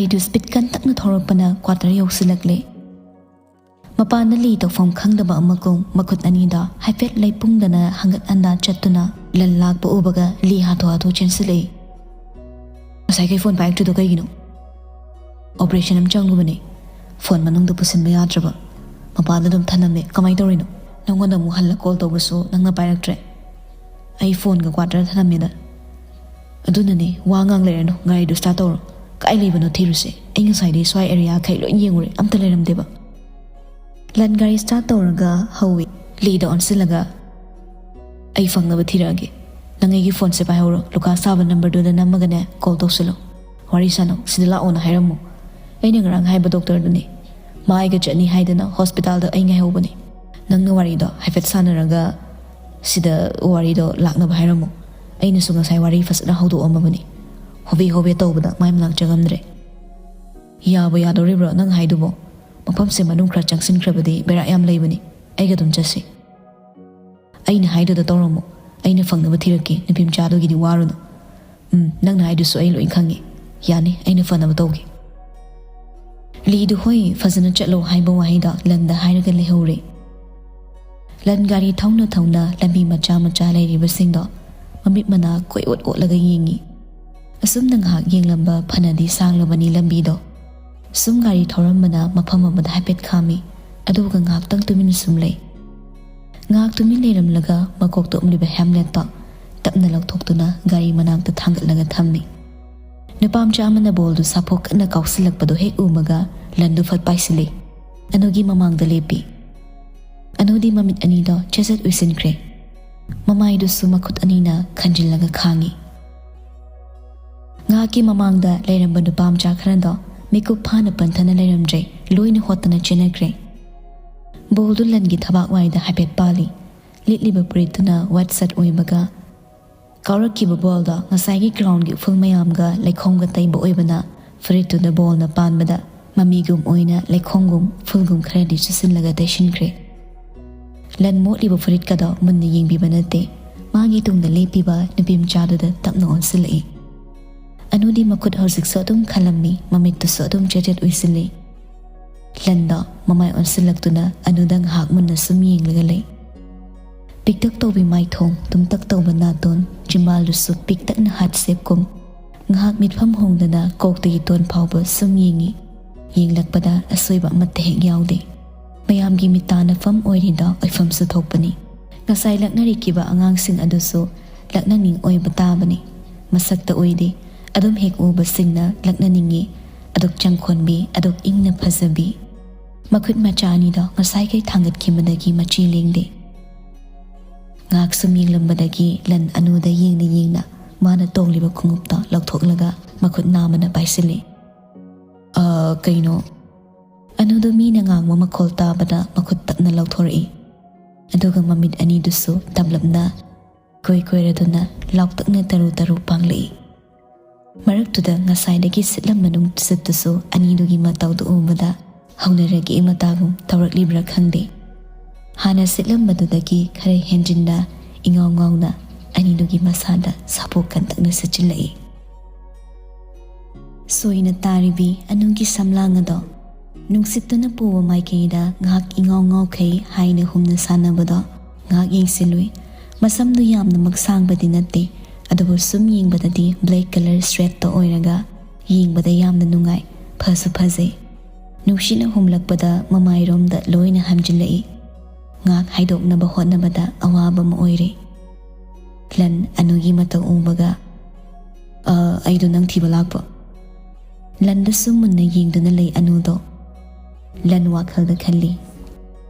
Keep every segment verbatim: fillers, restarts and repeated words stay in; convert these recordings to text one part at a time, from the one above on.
ꯑꯗꯨ speed ꯀꯟꯇꯛꯅ ꯊꯧꯔꯛꯄꯅ quarter ꯌꯧꯁꯤꯜꯂꯛꯂꯦ꯫ ꯃꯄꯥꯟꯗ ꯂꯤ ꯇꯧꯐꯝ ꯈꯪꯗꯕ ꯑꯃꯒꯨꯝ ꯃꯈꯨꯠ ꯑꯅꯤꯗ ꯍꯥꯏꯐꯦꯠ ꯂꯩꯄꯨꯡꯗꯅ ꯍꯪꯒꯠ ꯍꯟꯗꯥ ꯆꯠꯇꯨꯅ ꯂꯟ ꯂꯥꯛꯄ ꯎꯕꯒ ꯂꯤ ꯍꯥꯊꯨ ꯍꯥꯊꯨ ꯆꯦꯟꯁꯤꯜꯂꯛꯏ꯫ "ꯉꯁꯥꯏꯈꯩ ꯐꯣꯟ ꯄꯥꯏꯔꯛꯇ꯭ꯔꯤꯗꯣ ꯀꯩꯒꯤꯅꯣ?" "ꯑꯣꯄꯔꯦꯁꯟ ꯑꯃ ꯆꯪꯂꯨꯕꯅꯦ, ꯐꯣꯟ ꯃꯅꯨꯡꯗ ꯄꯨꯁꯤꯟꯕ ꯌꯥꯗ꯭ꯔꯕ, ꯃꯄꯥꯟꯗ ꯑꯗꯨꯝ ꯊꯅꯝꯃꯦ꯫ ꯀꯃꯥꯏꯅ ꯇꯧꯔꯤꯅꯣ? ꯅꯪꯉꯣꯟꯗ ꯑꯃꯨꯛ ꯍꯜꯂ ꯀꯣꯜ ꯇꯧꯕꯁꯨ ꯅꯪꯅ ꯄꯥꯏꯔꯛꯇ꯭ꯔꯦ꯫ ꯑꯩ ꯐꯣꯟꯒ ꯀ꯭ꯋꯥꯇꯔꯗ ꯊꯅꯝꯃꯦꯗ꯫ ꯑꯗꯨꯅꯅꯦ, ꯋꯥ ꯉꯥꯡ ꯂꯩꯔꯅꯨ, ꯒꯥꯔꯤꯗꯨ ꯁ꯭ꯇꯥꯔꯠ ꯇꯧꯔꯣ꯫ ꯀꯥꯏ ꯂꯩꯕꯅꯣ ꯊꯤꯔꯨꯁꯦ꯫ ꯑꯩ ꯉꯁꯥꯏꯗꯩ ꯁ꯭ꯋꯥꯏ ꯑꯦꯔꯤꯌꯥꯈꯩ ꯂꯣꯏ ꯌꯦꯡꯉꯨꯔꯦ, ꯑꯝꯇ ꯂꯩꯔꯝꯗꯦꯕ꯫" ꯂꯟ ꯒꯥꯔꯤ ꯁ꯭ꯇꯥꯔꯠ ꯇꯧꯔꯒ ꯍꯧꯏ꯫ ꯂꯤꯗ ꯑꯣꯟꯁꯤꯜꯂꯒ, "ꯑꯩ ꯐꯪꯅꯕ ꯊꯤꯔꯛꯑꯒꯦ꯫ ꯅꯪ ꯑꯩꯒꯤ ꯐꯣꯟꯁꯦ ꯄꯥꯏꯍꯧꯔꯣ, ꯂꯨꯀꯥ ꯁꯥꯕ ꯅꯝꯕꯔꯗꯨꯗ ꯅꯝꯃꯒꯅꯦ ꯀꯣꯜ ꯇꯧꯁꯤꯜꯂꯣ꯫ ꯋꯥꯔꯤ ꯁꯥꯟꯅꯧ, ꯁꯤꯗ ꯂꯥꯛꯑꯣꯅ ꯍꯥꯏꯔꯝꯃꯨ꯫ ꯑꯩꯅ ꯉꯔꯥꯡ ꯍꯥꯏꯕ ꯗꯣꯛꯇꯔꯗꯨꯅꯦ꯫ ꯃꯥ ꯑꯩꯒ ꯆꯠꯅꯤ ꯍꯥꯏꯗꯅ ꯍꯣꯁꯄꯤꯇꯥꯜꯗ ꯑꯩ ꯉꯥꯏꯍꯧꯕꯅꯦ꯫ ꯅꯪꯅ ꯋꯥꯔꯤꯗꯣ ꯍꯥꯏꯐꯦꯠ ꯁꯥꯟꯅꯔꯒ ꯁꯤꯗ ꯋꯥꯔꯤꯗꯣ ꯂꯥꯛꯅꯕ ꯍꯥꯏꯔꯝꯃꯨ꯫ ꯑꯩꯅꯁꯨ ꯉꯁꯥꯏ ꯋꯥꯔꯤ ꯐꯖꯅ ꯍꯧꯗꯣꯛꯑꯝꯃꯕꯅꯤ꯫" ꯍꯣꯕꯦ ꯍꯣꯕꯦ ꯇꯧꯕꯗ ꯃꯥꯏ ꯃꯅꯥꯛ ꯆꯪꯉꯝꯗ꯭ꯔꯦ꯫ "ꯌꯥꯕꯨ ꯌꯥꯗꯧꯔꯤꯕ꯭ꯔꯣ ꯅꯪ ꯍꯥꯏꯗꯨꯕꯣ? ꯃꯐꯝꯁꯦ ꯃꯅꯨꯡ ꯈꯔ ꯆꯪꯁꯤꯟꯈ꯭ꯔꯕꯗꯤ ꯕꯦꯔꯥ ꯌꯥꯝ ꯂꯩꯕꯅꯤ꯫ ꯑꯩꯒ ꯑꯗꯨꯝ ꯆꯠꯁꯤ꯫ ꯑꯩꯅ ꯍꯥꯏꯗꯨꯗ ꯇꯧꯔꯝꯃꯨ꯫ ꯑꯩꯅ ꯐꯪꯅꯕ ꯊꯤꯔꯛꯀꯦ, ꯅꯨꯄꯤ ꯃꯆꯥꯗꯨꯒꯤꯗꯤ ꯋꯥꯔꯨꯅꯨ꯫" "ꯎꯝ, ꯅꯪꯅ ꯍꯥꯏꯗꯨꯁꯨ ꯑꯩ ꯂꯣꯏ ꯈꯪꯉꯤ꯫ ꯌꯥꯅꯤ, ꯑꯩꯅ ꯐꯅꯕ ꯇꯧꯒꯦ꯫" ꯂꯤꯗꯨ ꯍꯣꯏ ꯐꯖꯅ ꯆꯠꯂꯣ ꯍꯥꯏꯕ ꯋꯥꯍꯩꯗ ꯂꯟꯗ ꯍꯥꯏꯔꯒ ꯂꯩꯍꯧꯔꯦ꯫ ꯂꯟ ꯒꯥꯔꯤ ꯊꯧꯅ ꯊꯧꯅ ꯂꯝꯕꯤ ꯃꯆꯥ ꯃꯆꯥ ꯂꯩꯔꯤꯕꯁꯤꯡꯗꯣ ꯃꯃꯤꯠ ꯃꯅꯥ ꯀꯣꯏ ꯑꯣꯠ ꯑꯣꯠꯂꯒ ꯌꯦꯡꯉꯤ꯫ ꯑꯁꯨꯝꯅ ꯉꯥꯏꯍꯥꯛ ꯌꯦꯡꯂꯝꯕ ꯐꯅꯗꯤ ꯁꯥꯡꯂꯕꯅꯤ ꯂꯝꯕꯤꯗꯣ꯫ ꯁꯨꯝ ꯒꯥꯔꯤ ꯊꯧꯔꯝꯕꯅ ꯃꯐꯝ ꯑꯃꯗ ꯍꯥꯏꯐꯦꯠ ꯈꯥꯝꯃꯤ, ꯑꯗꯨꯒ ꯉꯥꯏꯍꯥꯛꯇꯪ ꯇꯨꯃꯤꯟꯅ ꯁꯨꯝ ꯂꯩ꯫ ꯉꯥꯏꯍꯥꯛ ꯇꯨꯃꯤꯟ ꯂꯩꯔꯝꯂꯒ ꯃꯀꯣꯛꯇ ꯎꯞꯂꯤꯕ ꯍꯦꯝꯂꯦꯠꯇꯣ ꯇꯞꯅ ꯂꯧꯊꯣꯛꯇꯨꯅ ꯒꯥꯔꯤ ꯃꯅꯥꯛꯇ ꯊꯥꯡꯒꯠꯂꯒ ꯊꯝꯃꯤ꯫ ꯅꯨꯄꯥ ꯃꯆꯥ ꯑꯃꯅ ꯕꯣꯜꯗꯨ ꯁꯥꯐꯣꯛ ꯀꯟꯅ ꯀꯥꯎꯁꯤꯜꯂꯛꯄꯗꯨ ꯍꯦꯛ ꯎꯃꯒ ꯂꯟꯗꯨ ꯐꯠ ꯄꯥꯏꯁꯤꯜꯂꯤ꯫ ꯑꯅꯨꯒꯤ ꯃꯃꯥꯡꯗ ꯂꯦꯞꯄꯤ꯫ ꯑꯅꯨꯗꯤ ꯃꯃꯤꯠ ꯑꯅꯤꯗꯣ ꯆꯦꯖꯠ ꯎꯏꯁꯤꯟꯈ꯭ꯔꯦ꯫ ꯃꯃꯥꯏꯗꯨꯁꯨ ꯃꯈꯨꯠ ꯑꯅꯤꯅ ꯈꯟꯖꯤꯜꯂꯒ ꯈꯥꯡꯉꯤ꯫ ꯉꯥꯏꯍꯥꯛꯀꯤ ꯃꯃꯥꯡꯗ ꯂꯩꯔꯝꯕ ꯅꯨꯄꯥ ꯃꯆꯥ ꯈꯔꯗꯣ ꯃꯤꯀꯨꯞ ꯐꯥꯅ ꯄꯟꯊꯅ ꯂꯩꯔꯝꯗ꯭ꯔꯦ, ꯂꯣꯏꯅ ꯍꯣꯠꯇꯅ ꯆꯦꯟꯅꯈ꯭ꯔꯦ꯫ ꯕꯣꯜꯗꯨ ꯂꯟꯒꯤ ꯊꯕꯥꯛ ꯋꯥꯏꯗ ꯍꯥꯏꯐꯦꯠ ꯄꯥꯜꯂꯤ꯫ ꯂꯤꯠꯂꯤꯕ ꯐꯨꯔꯤꯠꯇꯨꯅ ꯋꯥꯏꯠ ꯁꯔꯠ ꯑꯣꯏꯕꯒ ꯀꯥꯎꯔꯛꯈꯤꯕ ꯕꯣꯜꯗꯣ ꯉꯁꯥꯏꯒꯤ ꯒ꯭ꯔꯥꯎꯟꯒꯤ ꯎꯐꯨꯜ ꯃꯌꯥꯝꯒ ꯂꯩꯈꯣꯝꯒ ꯇꯩꯕ ꯑꯣꯏꯕꯅ ꯐꯨꯔꯤꯠꯇꯨꯗ ꯕꯣꯜꯅ ꯄꯥꯟꯕꯗ ꯃꯃꯤꯒꯨꯝ ꯑꯣꯏꯅ ꯂꯩꯈꯣꯝꯒꯨꯝ ꯎꯐꯨꯜꯒꯨꯝ ꯈꯔꯗꯤ ꯆꯨꯁꯤꯜꯂꯒ ꯇꯩꯁꯤꯟꯈ꯭ꯔꯦ꯫ ꯂꯟ ꯃꯣꯠꯂꯤꯕ ꯐꯨꯔꯤꯠꯀꯗꯣ ꯃꯨꯟꯅ ꯌꯦꯡꯕꯤꯕ ꯅꯠꯇꯦ꯫ ꯃꯥꯒꯤ ꯇꯨꯡꯗ ꯂꯦꯞꯄꯤꯕ ꯅꯨꯄꯤ ꯃꯆꯥꯗꯨꯗ ꯇꯞꯅ ꯑꯣꯟꯁꯤꯜꯂꯛꯏ꯫ ꯑꯅꯨꯗꯤ ꯃꯈꯨꯠ ꯍꯧꯖꯤꯛꯁꯨ ꯑꯗꯨꯝ ꯈꯜꯂꯝꯃꯤ, ꯃꯃꯤꯠꯇꯨꯁꯨ ꯑꯗꯨꯝ ꯆꯦꯠ ꯆꯦꯠ ꯎꯏꯁꯤꯜꯂꯤ꯫ ꯂꯟꯗꯣ ꯃꯃꯥꯏ ꯑꯣꯟꯁꯤꯜꯂꯛꯇꯨꯅ ꯑꯅꯨꯗ ꯉꯥꯏꯍꯥꯛ ꯃꯨꯟꯅ ꯁꯨꯝ ꯌꯦꯡꯂꯒ ꯂꯩ꯫ ꯄꯤꯛꯇꯛ ꯇꯧꯕꯤ ꯃꯥꯏꯊꯣꯡ, ꯇꯨꯝꯇꯛ ꯇꯧꯕ ꯅꯥꯇꯣꯟ, ꯆꯤꯝꯕꯥꯜꯗꯨꯁꯨ ꯄꯤꯛꯇꯛꯅ ꯍꯥꯠꯁꯦꯞꯀꯨꯝ꯫ ꯉꯥꯏꯍꯥꯛ ꯃꯤꯠꯐꯝ ꯍꯣꯡꯗꯅ ꯀꯣꯛꯇꯒꯤ ꯇꯣꯟ ꯐꯥꯎꯕ ꯁꯨꯝ ꯌꯦꯡꯏ꯫ ꯌꯦꯡꯂꯛꯄꯗ ꯑꯁꯣꯏꯕ ꯑꯃꯠꯇ ꯍꯦꯛ ꯌꯥꯎꯗꯦ꯫ ꯃꯌꯥꯝꯒꯤ ꯃꯤꯠ ꯇꯥꯅꯐꯝ ꯑꯣꯏꯔꯤꯗꯣ ꯑꯣꯏꯐꯝꯁꯨ ꯊꯣꯛꯄꯅꯤ꯫ ꯉꯁꯥꯏ ꯂꯛꯅꯔꯤꯈꯤꯕ ꯑꯉꯥꯡꯁꯤꯡ ꯑꯗꯨꯁꯨ ꯂꯛꯅꯅꯤꯡ ꯑꯣꯏꯕ ꯇꯥꯕꯅꯤ꯫ ꯃꯁꯛꯇ ꯑꯣꯏꯗꯦ, ꯑꯗꯨꯝ ꯍꯦꯛ ꯎꯕꯁꯤꯡꯅ ꯂꯛꯅꯅꯤꯡꯏ꯫ ꯑꯗꯨꯛ ꯆꯪꯈꯣꯟꯕꯤ, ꯑꯗꯨꯛ ꯏꯪꯅ ꯐꯖꯕꯤ꯫ ꯃꯈꯨꯠ ꯃꯆꯥ ꯑꯅꯤꯗꯣ ꯉꯁꯥꯏꯈꯩ ꯊꯥꯡꯒꯠꯈꯤꯕꯗꯒꯤ ꯃꯆꯤ ꯂꯦꯡꯗꯦ꯫ ꯉꯥꯏꯍꯥꯛ ꯁꯨꯝ ꯌꯦꯡꯂꯝꯕꯗꯒꯤ ꯂꯟ ꯑꯅꯨꯗ ꯌꯦꯡꯅ ꯌꯦꯡꯅ ꯃꯥꯅ ꯇꯣꯡꯂꯤꯕ ꯈꯣꯡꯎꯞꯇꯣ ꯂꯧꯊꯣꯛꯂꯒ ꯃꯈꯨꯠ ꯅꯥꯝꯃꯅ ꯄꯥꯏꯁꯤꯜꯂꯤ꯫ "ꯑ, ꯀꯩꯅꯣ?" ꯑꯅꯨꯗꯣ ꯃꯤꯅ ꯉꯥꯡꯕ ꯃꯈꯣꯜ ꯇꯥꯕꯗ ꯃꯈꯨꯠ ꯇꯞꯅ ꯂꯧꯊꯣꯔꯛꯏ꯫ ꯑꯗꯨꯒ ꯃꯃꯤꯠ ꯑꯅꯤꯗꯨꯁꯨ ꯇꯞꯂꯞꯅ ꯀꯣꯏ ꯀꯣꯏꯔꯗꯨꯅ ꯂꯥꯎꯇꯛꯅ ꯇꯔꯨ ꯇꯔꯨ ꯄꯥꯡꯂꯛꯏ꯫ ꯃꯔꯛꯇꯨꯗ ꯉꯁꯥꯏꯗꯒꯤ ꯁꯤꯠꯂꯝꯕ ꯅꯨꯡꯁꯤꯠꯇꯨꯁꯨ ꯑꯅꯤꯗꯨꯒꯤ ꯃꯇꯧꯗꯨ ꯎꯕꯗ ꯍꯧꯅꯔꯒꯦ ꯃꯇꯥꯒꯨꯝ ꯇꯧꯔꯛꯂꯤꯕ꯭ꯔꯥ ꯈꯪꯗꯦ꯫ ꯍꯥꯟꯅ ꯁꯤꯠꯂꯝꯕꯗꯨꯗꯒꯤ ꯈꯔ ꯍꯦꯟꯖꯤꯟꯅ ꯏꯉꯥꯎ ꯉꯥꯎꯅ ꯑꯅꯤꯗꯨꯒꯤ ꯃꯁꯥꯗ ꯁꯥꯄꯣꯛ ꯀꯟꯇꯛꯅ ꯁꯤꯠꯆꯤꯜꯂꯛꯏ꯫ ꯁꯣꯏꯅ ꯇꯥꯔꯤꯕꯤ ꯑꯅꯨꯒꯤ ꯁꯝꯂꯥꯡ ꯑꯗꯣ ꯅꯨꯡꯁꯤꯠꯇꯨꯅ ꯄꯨꯕ ꯃꯥꯏꯀꯩꯗ ꯉꯥꯏꯍꯥꯛ ꯏꯉꯥꯎ ꯉꯥꯎꯈꯩ ꯍꯥꯏꯅ ꯍꯨꯝꯅ ꯁꯥꯟꯅꯕꯗꯣ ꯉꯥꯏꯍꯥꯛ ꯌꯦꯡꯁꯤꯜꯂꯨꯏ꯫ ꯃꯁꯝꯗꯨ ꯌꯥꯝꯅꯃꯛ ꯁꯥꯡꯕꯗꯤ ꯅꯠꯇꯦ, ꯑꯗꯨꯕꯨ ꯁꯨꯝ ꯌꯦꯡꯕꯗꯗꯤ black colour straightꯇ ꯑꯣꯏꯔꯒ ꯌꯦꯡꯕꯗ ꯌꯥꯝꯅ ꯅꯨꯡꯉꯥꯏ, ꯐꯁꯨ ꯐꯖꯩ꯫ ꯅꯨꯡꯁꯤꯠꯅ ꯍꯨꯝꯂꯛꯄꯗ ꯃꯃꯥꯏꯔꯣꯝꯗ ꯂꯣꯏꯅ ꯍꯝꯖꯤꯜꯂꯛꯏ꯫ ꯉꯥꯏꯍꯥꯛ ꯍꯥꯏꯗꯣꯛꯅꯕ ꯍꯣꯠꯅꯕꯗ ꯑꯋꯥꯕ ꯑꯃ ꯑꯣꯏꯔꯦ꯫ ꯂꯟ ꯑꯅꯨꯒꯤ ꯃꯇꯧ ꯎꯕꯒ, "ꯑ, ꯑꯩꯗꯣ ꯅꯪ ꯊꯤꯕ ꯂꯥꯛꯄ꯫" ꯂꯟꯗꯁꯨ ꯃꯨꯟꯅ ꯌꯦꯡꯗꯨꯅ ꯂꯩ ꯑꯅꯨꯗꯣ꯫ ꯂꯟ ꯋꯥꯈꯜꯗ ꯈꯜꯂꯤ,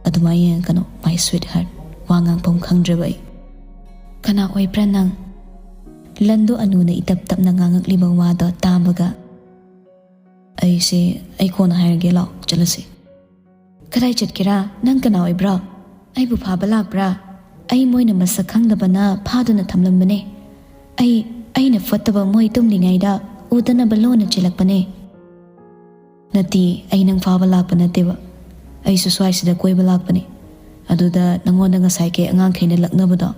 "ꯑꯗꯨꯃꯥꯏ ꯌꯦꯡꯉꯛꯀꯅꯣ, my sweetheart, ꯋꯥ ꯉꯥꯡꯐꯝ ꯈꯪꯗ꯭ꯔꯕ ꯑꯩ꯫" "ꯀꯅꯥ ꯑꯣꯏꯕ꯭ꯔꯥ ꯅꯪ?" ꯂꯟꯗꯣ ꯑꯅꯨꯅ ꯏꯇꯞ ꯇꯞꯅ ꯉꯥꯡꯉꯛꯂꯤꯕ ꯋꯥꯗꯣ ꯇꯥꯕꯒ, "ꯑꯩꯁꯦ, ꯑꯩ ꯀꯣꯟꯅ ꯍꯥꯏꯔꯒꯦ, ꯂꯥꯛꯑꯣ, ꯆꯠꯂꯁꯤ꯫" "ꯀꯗꯥꯏ ꯆꯠꯀꯦꯔꯥ? ꯅꯪ ꯀꯅꯥ ꯑꯣꯏꯕ꯭ꯔꯥ? ꯑꯩꯕꯨ ꯐꯥꯕ ꯂꯥꯛꯄ꯭ꯔꯥ? ꯑꯩ ꯃꯣꯏꯅ ꯃꯁꯛ ꯈꯪꯗꯕꯅ ꯐꯥꯗꯨꯅ ꯊꯝꯂꯝꯕꯅꯦ꯫ ꯑꯩ, ꯑꯩꯅ ꯐꯠꯇꯕ ꯃꯣꯏ ꯇꯨꯝꯂꯤꯉꯩꯗ ꯎꯗꯅꯕ ꯂꯣꯟꯅ ꯆꯦꯜꯂꯛꯄꯅꯦ꯫" "ꯅꯠꯇꯦ, ꯑꯩ ꯅꯪ ꯐꯥꯕ ꯂꯥꯛꯄ ꯅꯠꯇꯦꯕ꯫ ꯑꯩꯁꯨ ꯁ꯭ꯋꯥꯏꯁꯤꯗ ꯀꯣꯏꯕ ꯂꯥꯛꯄꯅꯦ꯫ ꯑꯗꯨꯗ ꯅꯪꯉꯣꯟꯗ ꯉꯁꯥꯏ ꯀꯩ ꯑꯉꯥꯡꯈꯩꯅ ꯂꯛꯅꯕꯗꯣ,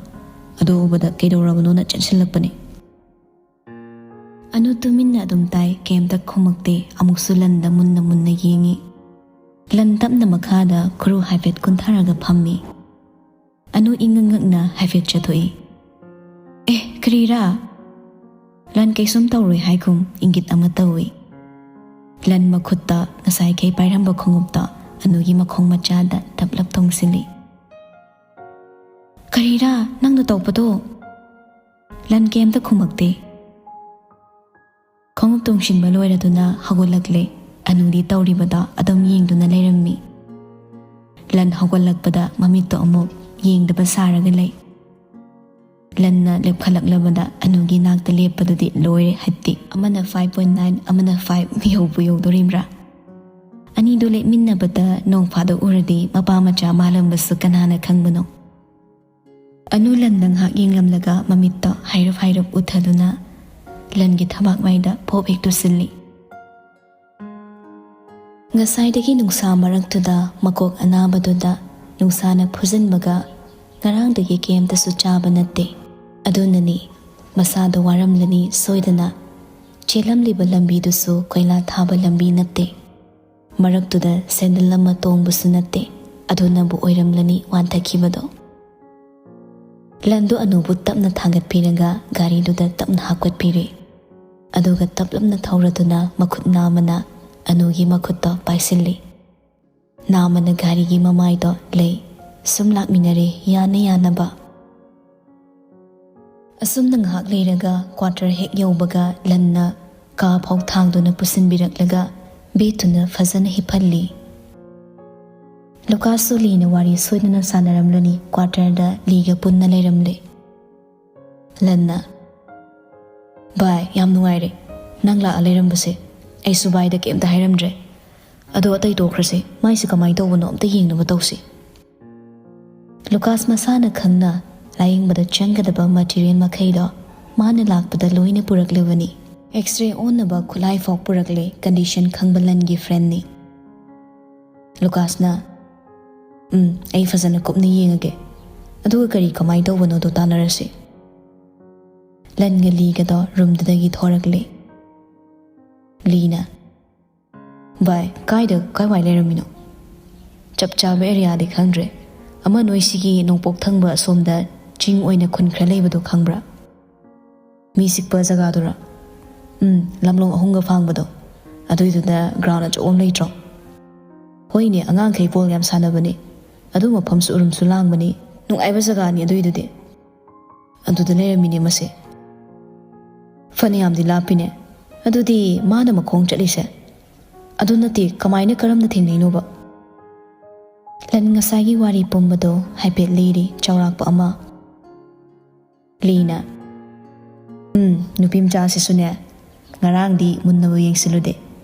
ꯑꯗꯨ ꯎꯕꯗ ꯀꯩꯗꯧꯔꯕꯅꯣꯅ ꯆꯦꯟꯁꯤꯜꯂꯛꯄꯅꯦ꯫" ꯑꯅꯨ ꯇꯨꯃꯤꯟꯅ ꯑꯗꯨꯝ ꯇꯥꯏ, ꯀꯩꯝꯇ ꯈꯨꯝꯃꯛꯇꯦ꯫ ꯑꯃꯨꯛꯁꯨ ꯂꯟꯗ ꯃꯨꯟꯅ ꯃꯨꯟꯅ ꯌꯦꯡꯉꯤ꯫ ꯂꯟ ꯇꯞꯅ ꯃꯈꯥꯗ ꯈꯨꯔꯨ ꯍꯥꯏꯐꯦꯠ ꯀꯨꯟꯊꯔꯒ ꯐꯝꯃꯤ꯫ ꯑꯅꯨ ꯏꯪꯉꯛ ꯉꯛꯅ ꯍꯥꯏꯐꯦꯠ ꯆꯠꯊꯣꯛꯏ꯫ "ꯑꯦ, ꯀꯔꯤꯔꯥ?" ꯂꯟ ꯀꯩꯁꯨꯝ ꯇꯧꯔꯣꯏ ꯍꯥꯏꯒꯨꯝ ꯏꯪꯒꯤꯠ ꯑꯃ ꯇꯧꯏ꯫ ꯂꯟ ꯃꯈꯨꯠꯇ ꯉꯁꯥꯏꯈꯩ ꯄꯥꯏꯔꯝꯕ ꯈꯣꯡꯎꯞꯇꯣ ꯑꯅꯨꯒꯤ ꯃꯈꯣꯡ ꯃꯆꯥꯗ ꯇꯞꯂꯞ ꯊꯣꯡꯁꯤꯜꯂꯤ꯫ "ꯀꯔꯤꯔꯥ ꯅꯪꯅ ꯇꯧꯕꯗꯣ?" ꯂꯟ ꯀꯩꯝꯇ ꯈꯨꯝꯃꯛꯇꯦ꯫ ꯈꯣꯡꯎꯞ ꯇꯣꯡꯁꯤꯟꯕ ꯂꯣꯏꯔꯗꯨꯅ ꯍꯧꯒꯠꯂꯛꯂꯦ꯫ ꯑꯅꯨꯗꯤ ꯇꯧꯔꯤꯕꯗꯣ ꯑꯗꯨꯝ ꯌꯦꯡꯗꯨꯅ ꯂꯩꯔꯝꯃꯤ꯫ ꯂꯟ ꯍꯧꯒꯠꯂꯛꯄꯗ ꯃꯃꯤꯠꯇꯣ ꯑꯃꯨꯛ ꯌꯦꯡꯗꯕ ꯁꯥꯔꯒ ꯂꯩ꯫ ꯂꯟꯅ ꯂꯦꯞꯈꯠꯂꯛꯂꯕꯗ ꯑꯅꯨꯒꯤ ꯅꯥꯛꯇ ꯂꯦꯞꯄꯗꯨꯗꯤ ꯂꯣꯏꯔꯦ, ꯍꯠꯇꯤ꯫ ꯑꯃꯅ five point nine, ꯑꯃꯅ five ꯌꯧꯕꯨ ꯌꯧꯗꯣꯔꯤꯕ꯭ꯔꯥ? ꯑꯅꯤꯗꯨ ꯂꯦꯞꯃꯤꯟꯅꯕꯗ ꯅꯣꯡ ꯐꯥꯗꯣꯛ ꯎꯔꯗꯤ ꯃꯄꯥ ꯃꯆꯥ ꯃꯥꯜꯂꯝꯕꯁꯨ ꯀꯅꯥꯅ ꯈꯪꯕꯅꯣ? ꯑꯅꯨ ꯂꯟꯗ ꯉꯥꯏꯍꯥꯛ ꯌꯦꯡꯂꯝꯂꯒ ꯃꯃꯤꯠꯇꯣ ꯍꯥꯏꯔꯞ ꯍꯥꯏꯔꯞ ꯎꯠꯊꯗꯨꯅ ꯂꯟꯒꯤ ꯊꯕꯥꯛ ꯃꯥꯏꯗ ꯄꯣꯞ ꯍꯦꯛ ꯇꯨꯁꯤꯜꯂꯤ꯫ ꯉꯁꯥꯏꯗꯒꯤ ꯅꯨꯡꯁꯥ ꯃꯔꯛꯇꯨꯗ ꯃꯀꯣꯛ ꯑꯅꯥꯕꯗꯨꯗ ꯅꯨꯡꯁꯥꯅ ꯐꯨꯖꯤꯟꯕꯒ ꯉꯔꯥꯡꯗꯒꯤ ꯀꯩꯝꯇꯁꯨ ꯆꯥꯕ ꯅꯠꯇꯦ꯫ ꯑꯗꯨꯅꯅꯤ ꯃꯁꯥꯗꯣ ꯋꯥꯔꯝꯂꯅꯤ ꯁꯣꯏꯗꯅ꯫ ꯆꯦꯜꯂꯝꯂꯤꯕ ꯂꯝꯕꯤꯗꯨꯁꯨ ꯀꯣꯏꯂꯥ ꯊꯥꯕ ꯂꯝꯕꯤ ꯅꯠꯇꯦ꯫ ꯃꯔꯛꯇꯨꯗ ꯁꯦꯟꯗꯜ ꯑꯃ ꯇꯣꯡꯕꯁꯨ ꯅꯠꯇꯦ꯫ ꯑꯗꯨꯅꯕꯨ ꯑꯣꯏꯔꯝꯂꯅꯤ ꯋꯥꯟꯊꯈꯤꯕꯗꯣ꯫ ꯂꯟꯗꯨ ꯑꯅꯨꯕꯨ ꯇꯞꯅ ꯊꯥꯡꯒꯠꯄꯤꯔꯒ ꯒꯥꯔꯤꯗꯨꯗ ꯇꯞꯅ ꯍꯥꯞꯀꯠꯄꯤꯔꯦ꯫ ꯑꯗꯨꯒ ꯇꯞꯂꯞꯅ ꯊꯧꯔꯗꯨꯅ ꯃꯈꯨꯠ ꯅꯥꯝꯃꯅ ꯑꯅꯨꯒꯤ ꯃꯈꯨꯠꯇꯣ ꯄꯥꯏꯁꯤꯜꯂꯤ꯫ ꯅꯥꯝꯃꯅ ꯒꯥꯔꯤꯒꯤ ꯃꯃꯥꯏꯗꯣ ꯂꯩ꯫ ꯁꯨꯝ ꯂꯥꯛꯃꯤꯟꯅꯔꯦ, ꯌꯥꯅ ꯌꯥꯅꯕ꯫ ꯑꯁꯨꯝꯅ ꯉꯥꯏꯍꯥꯛ ꯂꯩꯔꯒ ꯀ꯭ꯋꯥꯇꯔ ꯍꯦꯛ ꯌꯧꯕꯒ ꯂꯟꯅ ꯀꯥ ꯐꯥꯎ ꯊꯥꯡꯗꯨꯅ ꯄꯨꯁꯤꯟꯕꯤꯔꯛꯂꯒ ꯕꯦꯠꯇꯨꯅ ꯐꯖꯅ ꯍꯤꯞꯍꯜꯂꯤ꯫ ꯂꯨꯀꯥꯁꯁꯨ ꯂꯤꯅ ꯋꯥꯔꯤ ꯁꯣꯏꯗꯅ ꯁꯥꯟꯅꯔꯝꯂꯅꯤ, ꯀ꯭ꯋꯥꯇꯔꯗ ꯂꯤꯒ ꯄꯨꯟꯅ ꯂꯩꯔꯝꯂꯦ꯫ ꯂꯟꯅ, "ꯚꯥꯏ, ꯌꯥꯝ ꯅꯨꯡꯉꯥꯏꯔꯦ ꯅꯪ ꯂꯥꯛꯑ ꯂꯩꯔꯝꯕꯁꯦ꯫ ꯑꯩꯁꯨ ꯚꯥꯏꯗ ꯀꯩꯝꯇ ꯍꯥꯏꯔꯝꯗ꯭ꯔꯦ꯫ ꯑꯗꯣ ꯑꯇꯩ ꯇꯣꯛꯈ꯭ꯔꯁꯦ, ꯃꯥꯏꯁꯦ ꯀꯃꯥꯏꯅ ꯇꯧꯕꯅꯣ ꯑꯝꯇ ꯌꯦꯡꯅꯕ ꯇꯧꯁꯤ꯫" ꯂꯨꯀꯥꯁ ꯃꯁꯥꯅ ꯈꯪꯅ ꯂꯥꯌꯦꯡꯕꯗ ꯆꯪꯒꯗꯕ ꯃꯇꯤꯔꯤꯌꯦꯜ ꯃꯈꯩꯗꯣ ꯃꯥꯅ ꯂꯥꯛꯄꯗ ꯂꯣꯏꯅ ꯄꯨꯔꯛꯂꯤꯕꯅꯤ꯫ ꯑꯦꯛꯁꯔꯦ ꯑꯣꯟꯅꯕ ꯈꯨꯠꯂꯥꯏ ꯐꯥꯎ ꯄꯨꯔꯛꯂꯦ, ꯀꯟꯗꯤꯁꯟ ꯈꯪꯕ ꯂꯟꯒꯤ ꯐ꯭ꯔꯦꯟꯅꯤ꯫ ꯂꯨꯀꯥꯁꯅ, "ꯎꯝ, ꯑꯩ ꯐꯖꯅ ꯀꯨꯞꯅ ꯌꯦꯡꯉꯒꯦ꯫ ꯑꯗꯨꯒ ꯀꯔꯤ ꯀꯃꯥꯏꯅ ꯇꯧꯕꯅꯣꯗꯣ ꯇꯥꯟꯅꯔꯁꯤ꯫" ꯂꯟꯒ ꯂꯤꯒꯗꯣ ꯔꯨꯝꯗꯨꯗꯒꯤ ꯊꯣꯔꯛꯂꯦ꯫ ꯂꯤꯅ, "ꯚꯥꯏ, ꯀꯥꯏꯗ, ꯀꯥꯏꯋꯥꯏ ꯂꯩꯔꯝꯃꯤꯅꯣ? ꯆꯞ ꯆꯥꯕ ꯑꯦꯔꯤꯌꯥꯗꯤ ꯈꯪꯗ꯭ꯔꯦ꯫ ꯑꯃ ꯅꯣꯏ ꯁꯤꯒꯤ ꯅꯣꯡꯄꯣꯛ ꯊꯪꯕ ꯑꯁꯣꯝꯗ ꯆꯤꯡ ꯑꯣꯏꯅ ꯈꯨꯟ ꯈꯔ ꯂꯩꯕꯗꯣ ꯈꯪꯕ꯭ꯔꯥ? ꯃꯤ ꯆꯤꯛꯄ ꯖꯒꯥꯗꯨꯔꯥ?" "ꯎꯝ, ꯂꯝꯂꯣꯡ ꯑꯍꯨꯝꯒ ꯐꯥꯡꯕꯗꯣ꯫ ꯑꯗꯨꯏꯗꯨꯗ ꯒ꯭ꯔꯥꯎꯟ ꯑꯆꯧꯕ ꯑꯃ ꯂꯩꯇ꯭ꯔꯣ?" "ꯍꯣꯏꯅꯦ, ꯑꯉꯥꯡꯈꯩ ꯕꯣꯜ ꯌꯥꯝ ꯁꯥꯟꯅꯕꯅꯦ꯫ ꯑꯗꯨ ꯃꯐꯝꯁꯨ ꯎꯔꯨꯝꯁꯨ ꯂꯥꯡꯕꯅꯤ꯫ ꯅꯨꯡꯉꯥꯏꯕ ꯖꯒꯥꯅꯤ ꯑꯗꯨꯏꯗꯨꯗꯤ꯫ ꯑꯗꯨꯗ ꯂꯩꯔꯝꯃꯤꯅꯦ ꯃꯁꯦ꯫ ꯐꯅꯌꯥꯝꯗꯤ ꯂꯥꯞꯄꯤꯅꯦ꯫ ꯑꯗꯨꯗꯤ ꯃꯥꯅ ꯃꯈꯣꯡ ꯆꯠꯂꯤꯁꯦ? ꯑꯗꯨ ꯅꯠꯇꯦ, ꯀꯃꯥꯏꯅ, ꯀꯔꯝꯅ ꯊꯦꯡꯅꯩꯅꯣꯕ?" ꯂꯟ ꯉꯁꯥꯏꯒꯤ ꯋꯥꯔꯤ ꯄꯨꯝꯕꯗꯣ ꯍꯥꯏꯐꯦꯠ ꯂꯤꯔꯤ, ꯆꯥꯎꯔꯥꯛꯄ ꯑꯃ꯫ ꯂꯤꯅ, "ꯎꯝ, ꯅꯨꯄꯤ ꯃꯆꯥꯁꯤꯁꯨꯅꯦ, ꯉꯔꯥꯡꯗꯤ ꯃꯨꯟꯅꯕꯨ ꯌꯦꯡꯁꯤꯜꯂꯨꯗꯦ꯫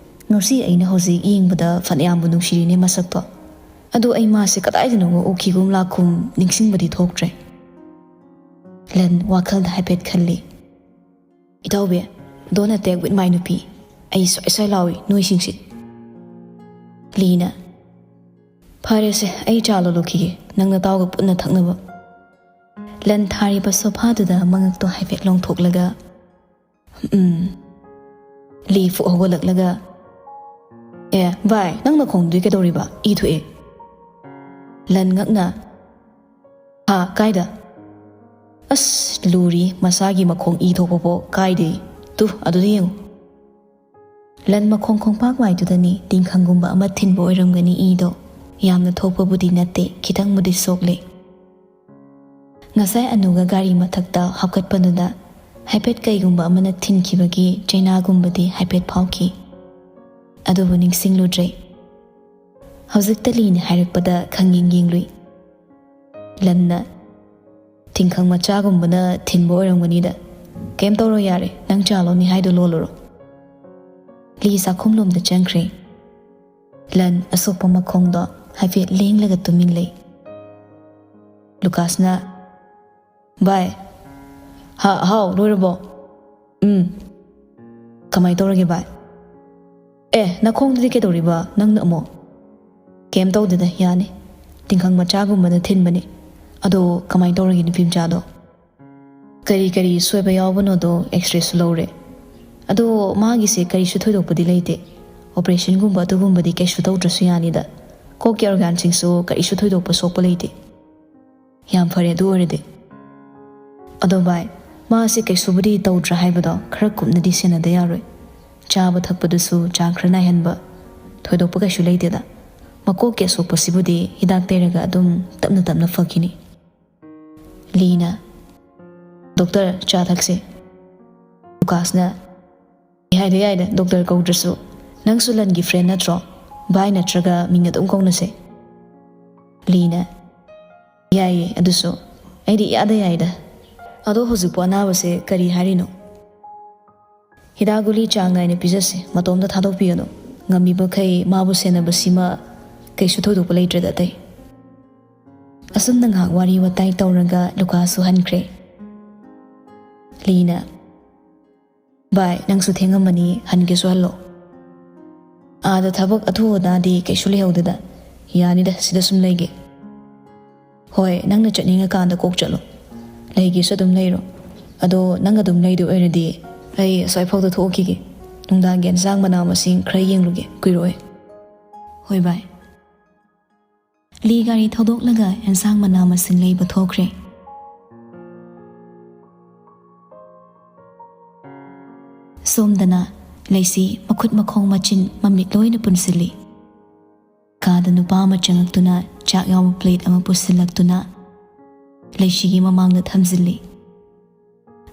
ꯉꯁꯤ ꯑꯩꯅ ꯍꯧꯖꯤꯛ ꯌꯦꯡꯕꯗ ꯐꯅꯌꯥꯝꯕꯨ ꯅꯨꯡꯁꯤꯔꯤꯅꯦ ꯃꯁꯛꯇꯣ꯫ ꯑꯗꯨ ꯑꯩ ꯃꯥꯁꯦ ꯀꯗꯥꯏꯗꯅꯣꯃ ꯎꯈꯤꯒꯨꯝ ꯂꯥꯛꯈꯨꯝ ꯅꯤꯡꯁꯤꯡꯕꯗꯤ ꯊꯣꯛꯇ꯭ꯔꯦ꯫" ꯂꯟ ꯋꯥꯈꯜꯗ ꯍꯥꯏꯐꯦꯠ ꯈꯜꯂꯤ꯫ "ꯏꯇꯥꯎꯕꯤ, don't attack with my ꯅꯨꯄꯤ꯫ ꯑꯩ ꯁ꯭ꯋꯥꯏ ꯁ꯭ꯋꯥꯏ ꯂꯥꯎꯏ ꯅꯣꯏꯁꯤꯡꯁꯤ꯫" ꯂꯤꯅ, "ꯐꯔꯦꯁꯦ, ꯑꯩ ꯆꯥ ꯂꯣꯜꯂꯨꯈꯤꯒꯦ, ꯅꯪ ꯅꯇꯥꯎꯒ ꯄꯨꯟꯅ ꯊꯛꯅꯕ꯫" ꯂꯟ ꯊꯥꯔꯤꯕ ꯁꯣꯐꯥꯗꯨꯗ ꯃꯉꯛꯇꯣ ꯍꯥꯏꯐꯦꯠ ꯂꯣꯡꯊꯣꯛꯂꯒ, "ꯎꯝ꯫" ꯂꯤ ꯐꯨꯛ ꯍꯧꯒꯠꯂꯛꯂꯒ, "ꯑꯦ ꯚꯥꯏ, ꯅꯪ ꯅꯈꯣꯡꯗꯨꯗꯤ ꯀꯩꯗꯧꯔꯤꯕ? ꯏ ꯊꯣꯛꯑꯦ꯫" ꯂꯟ ꯉꯛꯅ, "ꯍꯥ, ꯀꯥꯏꯗ?" ꯑꯁ, ꯂꯨꯔꯤ, ꯃꯁꯥꯒꯤ ꯃꯈꯣꯡ ꯏ ꯊꯣꯛꯄꯕꯣ ꯀꯥꯏꯗꯦ꯫ ꯇꯨ, ꯑꯗꯨꯗ ꯌꯦꯡꯉꯨ꯫ ꯂꯟ ꯃꯈꯣꯡ ꯈꯣꯡꯄꯥꯛ ꯋꯥꯏꯗꯨꯗꯅꯤ ꯇꯤꯡꯈꯪꯒꯨꯝꯕ ꯑꯃ ꯊꯤꯟꯕ ꯑꯣꯏꯔꯝꯒꯅꯤ ꯏꯗꯣ꯫ ꯌꯥꯝꯅ ꯊꯣꯛꯄꯕꯨꯗꯤ ꯅꯠꯇꯦ, ꯈꯤꯇꯪꯕꯨꯗꯤ ꯁꯣꯛꯂꯦ꯫ ꯉꯁꯥꯏ ꯑꯅꯨꯒ ꯒꯥꯔꯤ ꯃꯊꯛꯇ ꯍꯥꯞꯀꯠꯄꯗꯨꯗ ꯍꯥꯏꯐꯦꯠ ꯀꯩꯒꯨꯝꯕ ꯑꯃꯅ ꯊꯤꯟꯈꯤꯕꯒꯤ ꯆꯩꯅꯥꯒꯨꯝꯕꯗꯤ ꯍꯥꯏꯐꯦꯠ ꯐꯥꯎꯈꯤ꯫ ꯑꯗꯨꯕꯨ ꯅꯤꯡꯁꯤꯡꯂꯨꯗ꯭ꯔꯦ꯫ ꯍꯧꯖꯤꯛꯇ ꯂꯤꯅ ꯍꯥꯏꯔꯛꯄꯗ ꯈꯪꯌꯦꯡ ꯌꯦꯡꯂꯨꯏ꯫ ꯂꯟꯅ, "ꯇꯤꯡꯈꯪ ꯃꯆꯥꯒꯨꯝꯕꯅ ꯊꯤꯟꯕ ꯑꯣꯏꯔꯝꯒꯅꯤꯗ꯫ ꯀꯩꯝ ꯇꯧꯔꯣꯏ, ꯌꯥꯔꯦ, ꯅꯪ ꯆꯥ ꯂꯣꯟꯅꯤ ꯍꯥꯏꯗꯣ ꯂꯣꯜꯂꯨꯔꯣ꯫" ꯂꯤ ꯆꯥꯛꯈꯨꯝꯂꯣꯝꯗ ꯆꯪꯈ꯭ꯔꯦ꯫ ꯂꯟ ꯑꯁꯣꯛꯄ ꯃꯈꯣꯡꯗꯣ ꯍꯥꯏꯐꯦꯠ ꯂꯦꯡꯂꯒ ꯇꯨꯃꯤꯟ ꯂꯩ꯫ ꯂꯨꯀꯥꯁꯅ, "ꯚꯥꯏ꯫" "ꯍꯥ, ꯍꯥꯎ, ꯂꯣꯏꯔꯕꯣ?" "ꯎꯝ꯫" "ꯀꯃꯥꯏ ꯇꯧꯔꯒꯦ ꯚꯥꯏ?" "ꯑꯦ, ꯅꯈꯣꯡꯗꯨꯗꯤ ꯀꯩꯗꯧꯔꯤꯕ ꯅꯪꯅ ꯑꯃꯨꯛ?" "ꯀꯩꯝ ꯇꯧꯗꯦꯗ, ꯌꯥꯅꯤ꯫ ꯇꯤꯡꯈꯪ ꯃꯆꯥꯒꯨꯝꯕꯅ ꯊꯤꯟꯕꯅꯤ꯫ ꯑꯗꯣ ꯀꯃꯥꯏ ꯇꯧꯔꯒꯦ ꯅꯨꯄꯤ ꯃꯆꯥꯗꯣ?" ꯀꯔꯤ ꯀꯔꯤ ꯁꯣꯏꯕ ꯌꯥꯎꯕꯅꯣꯗꯣ ꯑꯦꯛꯁꯔꯦꯁꯨ ꯂꯧꯔꯦ꯫ ꯑꯗꯣ ꯃꯥꯒꯤꯁꯦ ꯀꯔꯤꯁꯨ ꯊꯣꯏꯗꯣꯛꯄꯗꯤ ꯂꯩꯇꯦ꯫ ꯑꯣꯄꯔꯦꯁꯟꯒꯨꯝꯕ ꯑꯗꯨꯒꯨꯝꯕꯗꯤ ꯀꯩꯁꯨ ꯇꯧꯗ꯭ꯔꯁꯨ ꯌꯥꯅꯤꯗ꯫ ꯀꯣꯛꯀꯤ ꯑꯣꯔꯒꯥꯟꯁꯤꯡꯁꯨ ꯀꯔꯤꯁꯨ ꯊꯣꯏꯗꯣꯛꯄ ꯁꯣꯛꯄ ꯂꯩꯇꯦ꯫ ꯌꯥꯝ ꯐꯔꯦ ꯑꯗꯨ ꯑꯣꯏꯔꯗꯤ꯫ ꯑꯗꯣ ꯚꯥꯏ, ꯃꯥꯁꯦ ꯀꯩꯁꯨꯕꯨꯗꯤ ꯇꯧꯗ꯭ꯔꯥ ꯍꯥꯏꯕꯗꯣ ꯈꯔ ꯀꯨꯞꯅꯗꯤ ꯁꯦꯟꯅꯗ ꯌꯥꯔꯣꯏ꯫ ꯆꯥꯕ ꯊꯛꯄꯗꯨꯁꯨ ꯆꯥꯡ ꯈꯔ ꯅꯥꯏꯍꯟꯕ꯫ ꯊꯣꯏꯗꯣꯛꯄ ꯀꯩꯁꯨ ꯂꯩꯇꯦꯗ꯫ ꯃꯀꯣꯛꯀꯤ ꯑꯁꯣꯛꯄꯁꯤꯕꯨꯗꯤ ꯍꯤꯗꯥꯛ ꯇꯩꯔꯒ ꯑꯗꯨꯝ ꯇꯞꯅ ꯇꯞꯅ ꯐꯈꯤꯅꯤ꯫ ꯂꯤꯅ, "ꯗꯣꯛꯇꯔ, ꯆꯥ ꯊꯛꯁꯦ?" ꯂꯨꯀꯥꯁꯅ, "ꯌꯥꯏꯗ ꯌꯥꯏꯗ, ꯗꯣꯛꯇꯔ ꯀꯧꯗ꯭ꯔꯁꯨ꯫ ꯅꯪꯁꯨ ꯂꯟꯒꯤ ꯐ꯭ꯔꯦꯟ ꯅꯠꯇ꯭ꯔꯣ? ꯚꯥꯏ ꯅꯠꯇ꯭ꯔꯒ ꯃꯤꯡ ꯑꯗꯨꯝ ꯀꯧꯅꯁꯦ꯫" ꯂꯤꯅ, "ꯌꯥꯏꯌꯦ ꯑꯗꯨꯁꯨ꯫ ꯑꯩꯗꯤ ꯏꯌꯥꯗ ꯌꯥꯏꯗ꯫ ꯑꯗꯣ ꯍꯧꯖꯤꯛꯄꯨ ꯑꯅꯥꯕꯁꯦ ꯀꯔꯤ ꯍꯥꯏꯔꯤꯅꯣ?" "ꯍꯤꯗꯥꯛ ꯒꯨꯂꯤ ꯆꯥꯡ ꯅꯥꯏꯅ ꯄꯤꯖꯁꯦ, ꯃꯇꯣꯝꯇ ꯊꯥꯗꯣꯛꯄꯤꯒꯅꯨ꯫ ꯉꯝꯃꯤꯕꯈꯩ ꯃꯥꯕꯨ ꯁꯦꯟꯅꯕꯁꯤꯃ ꯀꯩꯁꯨ ꯊꯣꯏꯗꯣꯛꯄ ꯂꯩꯇ꯭ꯔꯦꯗ ꯑꯇꯩ꯫" ꯑꯁꯨꯝꯅ ꯉꯥꯏꯍꯥꯛ ꯋꯥꯔꯤ ꯋꯥꯇꯥꯏ ꯇꯧꯔꯒ ꯂꯨꯀꯥꯁꯁꯨ ꯍꯟꯈ꯭ꯔꯦ꯫ ꯂꯤꯅ, "ꯚꯥꯏ, ꯅꯪꯁꯨ ꯊꯦꯡꯉꯝꯃꯅꯤ, ꯍꯟꯒꯦꯁꯨ ꯍꯜꯂꯣ꯫ ꯑꯥꯗ ꯊꯕꯛ ꯑꯊꯨ ꯑꯗꯥꯗꯤ ꯀꯩꯁꯨ ꯂꯩꯍꯧꯗꯦꯗ꯫ ꯌꯥꯅꯤꯗ, ꯁꯤꯗ ꯁꯨꯝ ꯂꯩꯒꯦ꯫" "ꯍꯣꯏ, ꯅꯪꯅ ꯆꯠꯅꯤꯡꯉꯀꯥꯟꯗ ꯀꯣꯛ ꯆꯠꯂꯣ꯫ ꯂꯩꯒꯦꯁꯨ ꯑꯗꯨꯝ ꯂꯩꯔꯣ꯫ ꯑꯗꯣ ꯅꯪ ꯑꯗꯨꯝ ꯂꯩꯗꯣꯏ ꯑꯣꯏꯔꯗꯤ ꯑꯩ ꯑꯁ꯭ꯋꯥꯏꯐꯥꯎꯗ ꯊꯣꯛꯈꯤꯒꯦ꯫ ꯅꯨꯡꯗꯥꯡꯒꯤ ꯑꯦꯟꯁꯥꯡ ꯃꯅꯥ ꯃꯁꯤꯡ ꯈꯔ ꯌꯦꯡꯂꯨꯒꯦ, ꯀꯨꯏꯔꯣꯏ꯫" "ꯍꯣꯏ ꯚꯥꯏ꯫" ꯂꯤ ꯒꯥꯔꯤ ꯊꯧꯗꯣꯛꯂꯒ ꯑꯦꯟꯁꯥꯡ ꯃꯅꯥ ꯃꯁꯤꯡ ꯂꯩꯕ ꯊꯣꯛꯈ꯭ꯔꯦ꯫ ꯁꯣꯝꯗꯅ ꯂꯩꯁꯤ ꯃꯈꯨꯠ ꯃꯈꯣꯡ ꯃꯆꯤꯟ ꯃꯃꯤꯠ ꯂꯣꯏꯅ ꯄꯨꯟꯁꯤꯜꯂꯤ꯫ ꯀꯥꯗ ꯅꯨꯄꯥ ꯑꯃ ꯆꯪꯉꯛꯇꯨꯅ ꯆꯥꯛ ꯌꯥꯎꯕ ꯄ꯭ꯂꯦꯠ ꯑꯃ ꯄꯨꯁꯤꯜꯂꯛꯇꯨꯅ ꯂꯩꯁꯤꯒꯤ ꯃꯃꯥꯡꯗ ꯊꯝꯖꯤꯜꯂꯤ꯫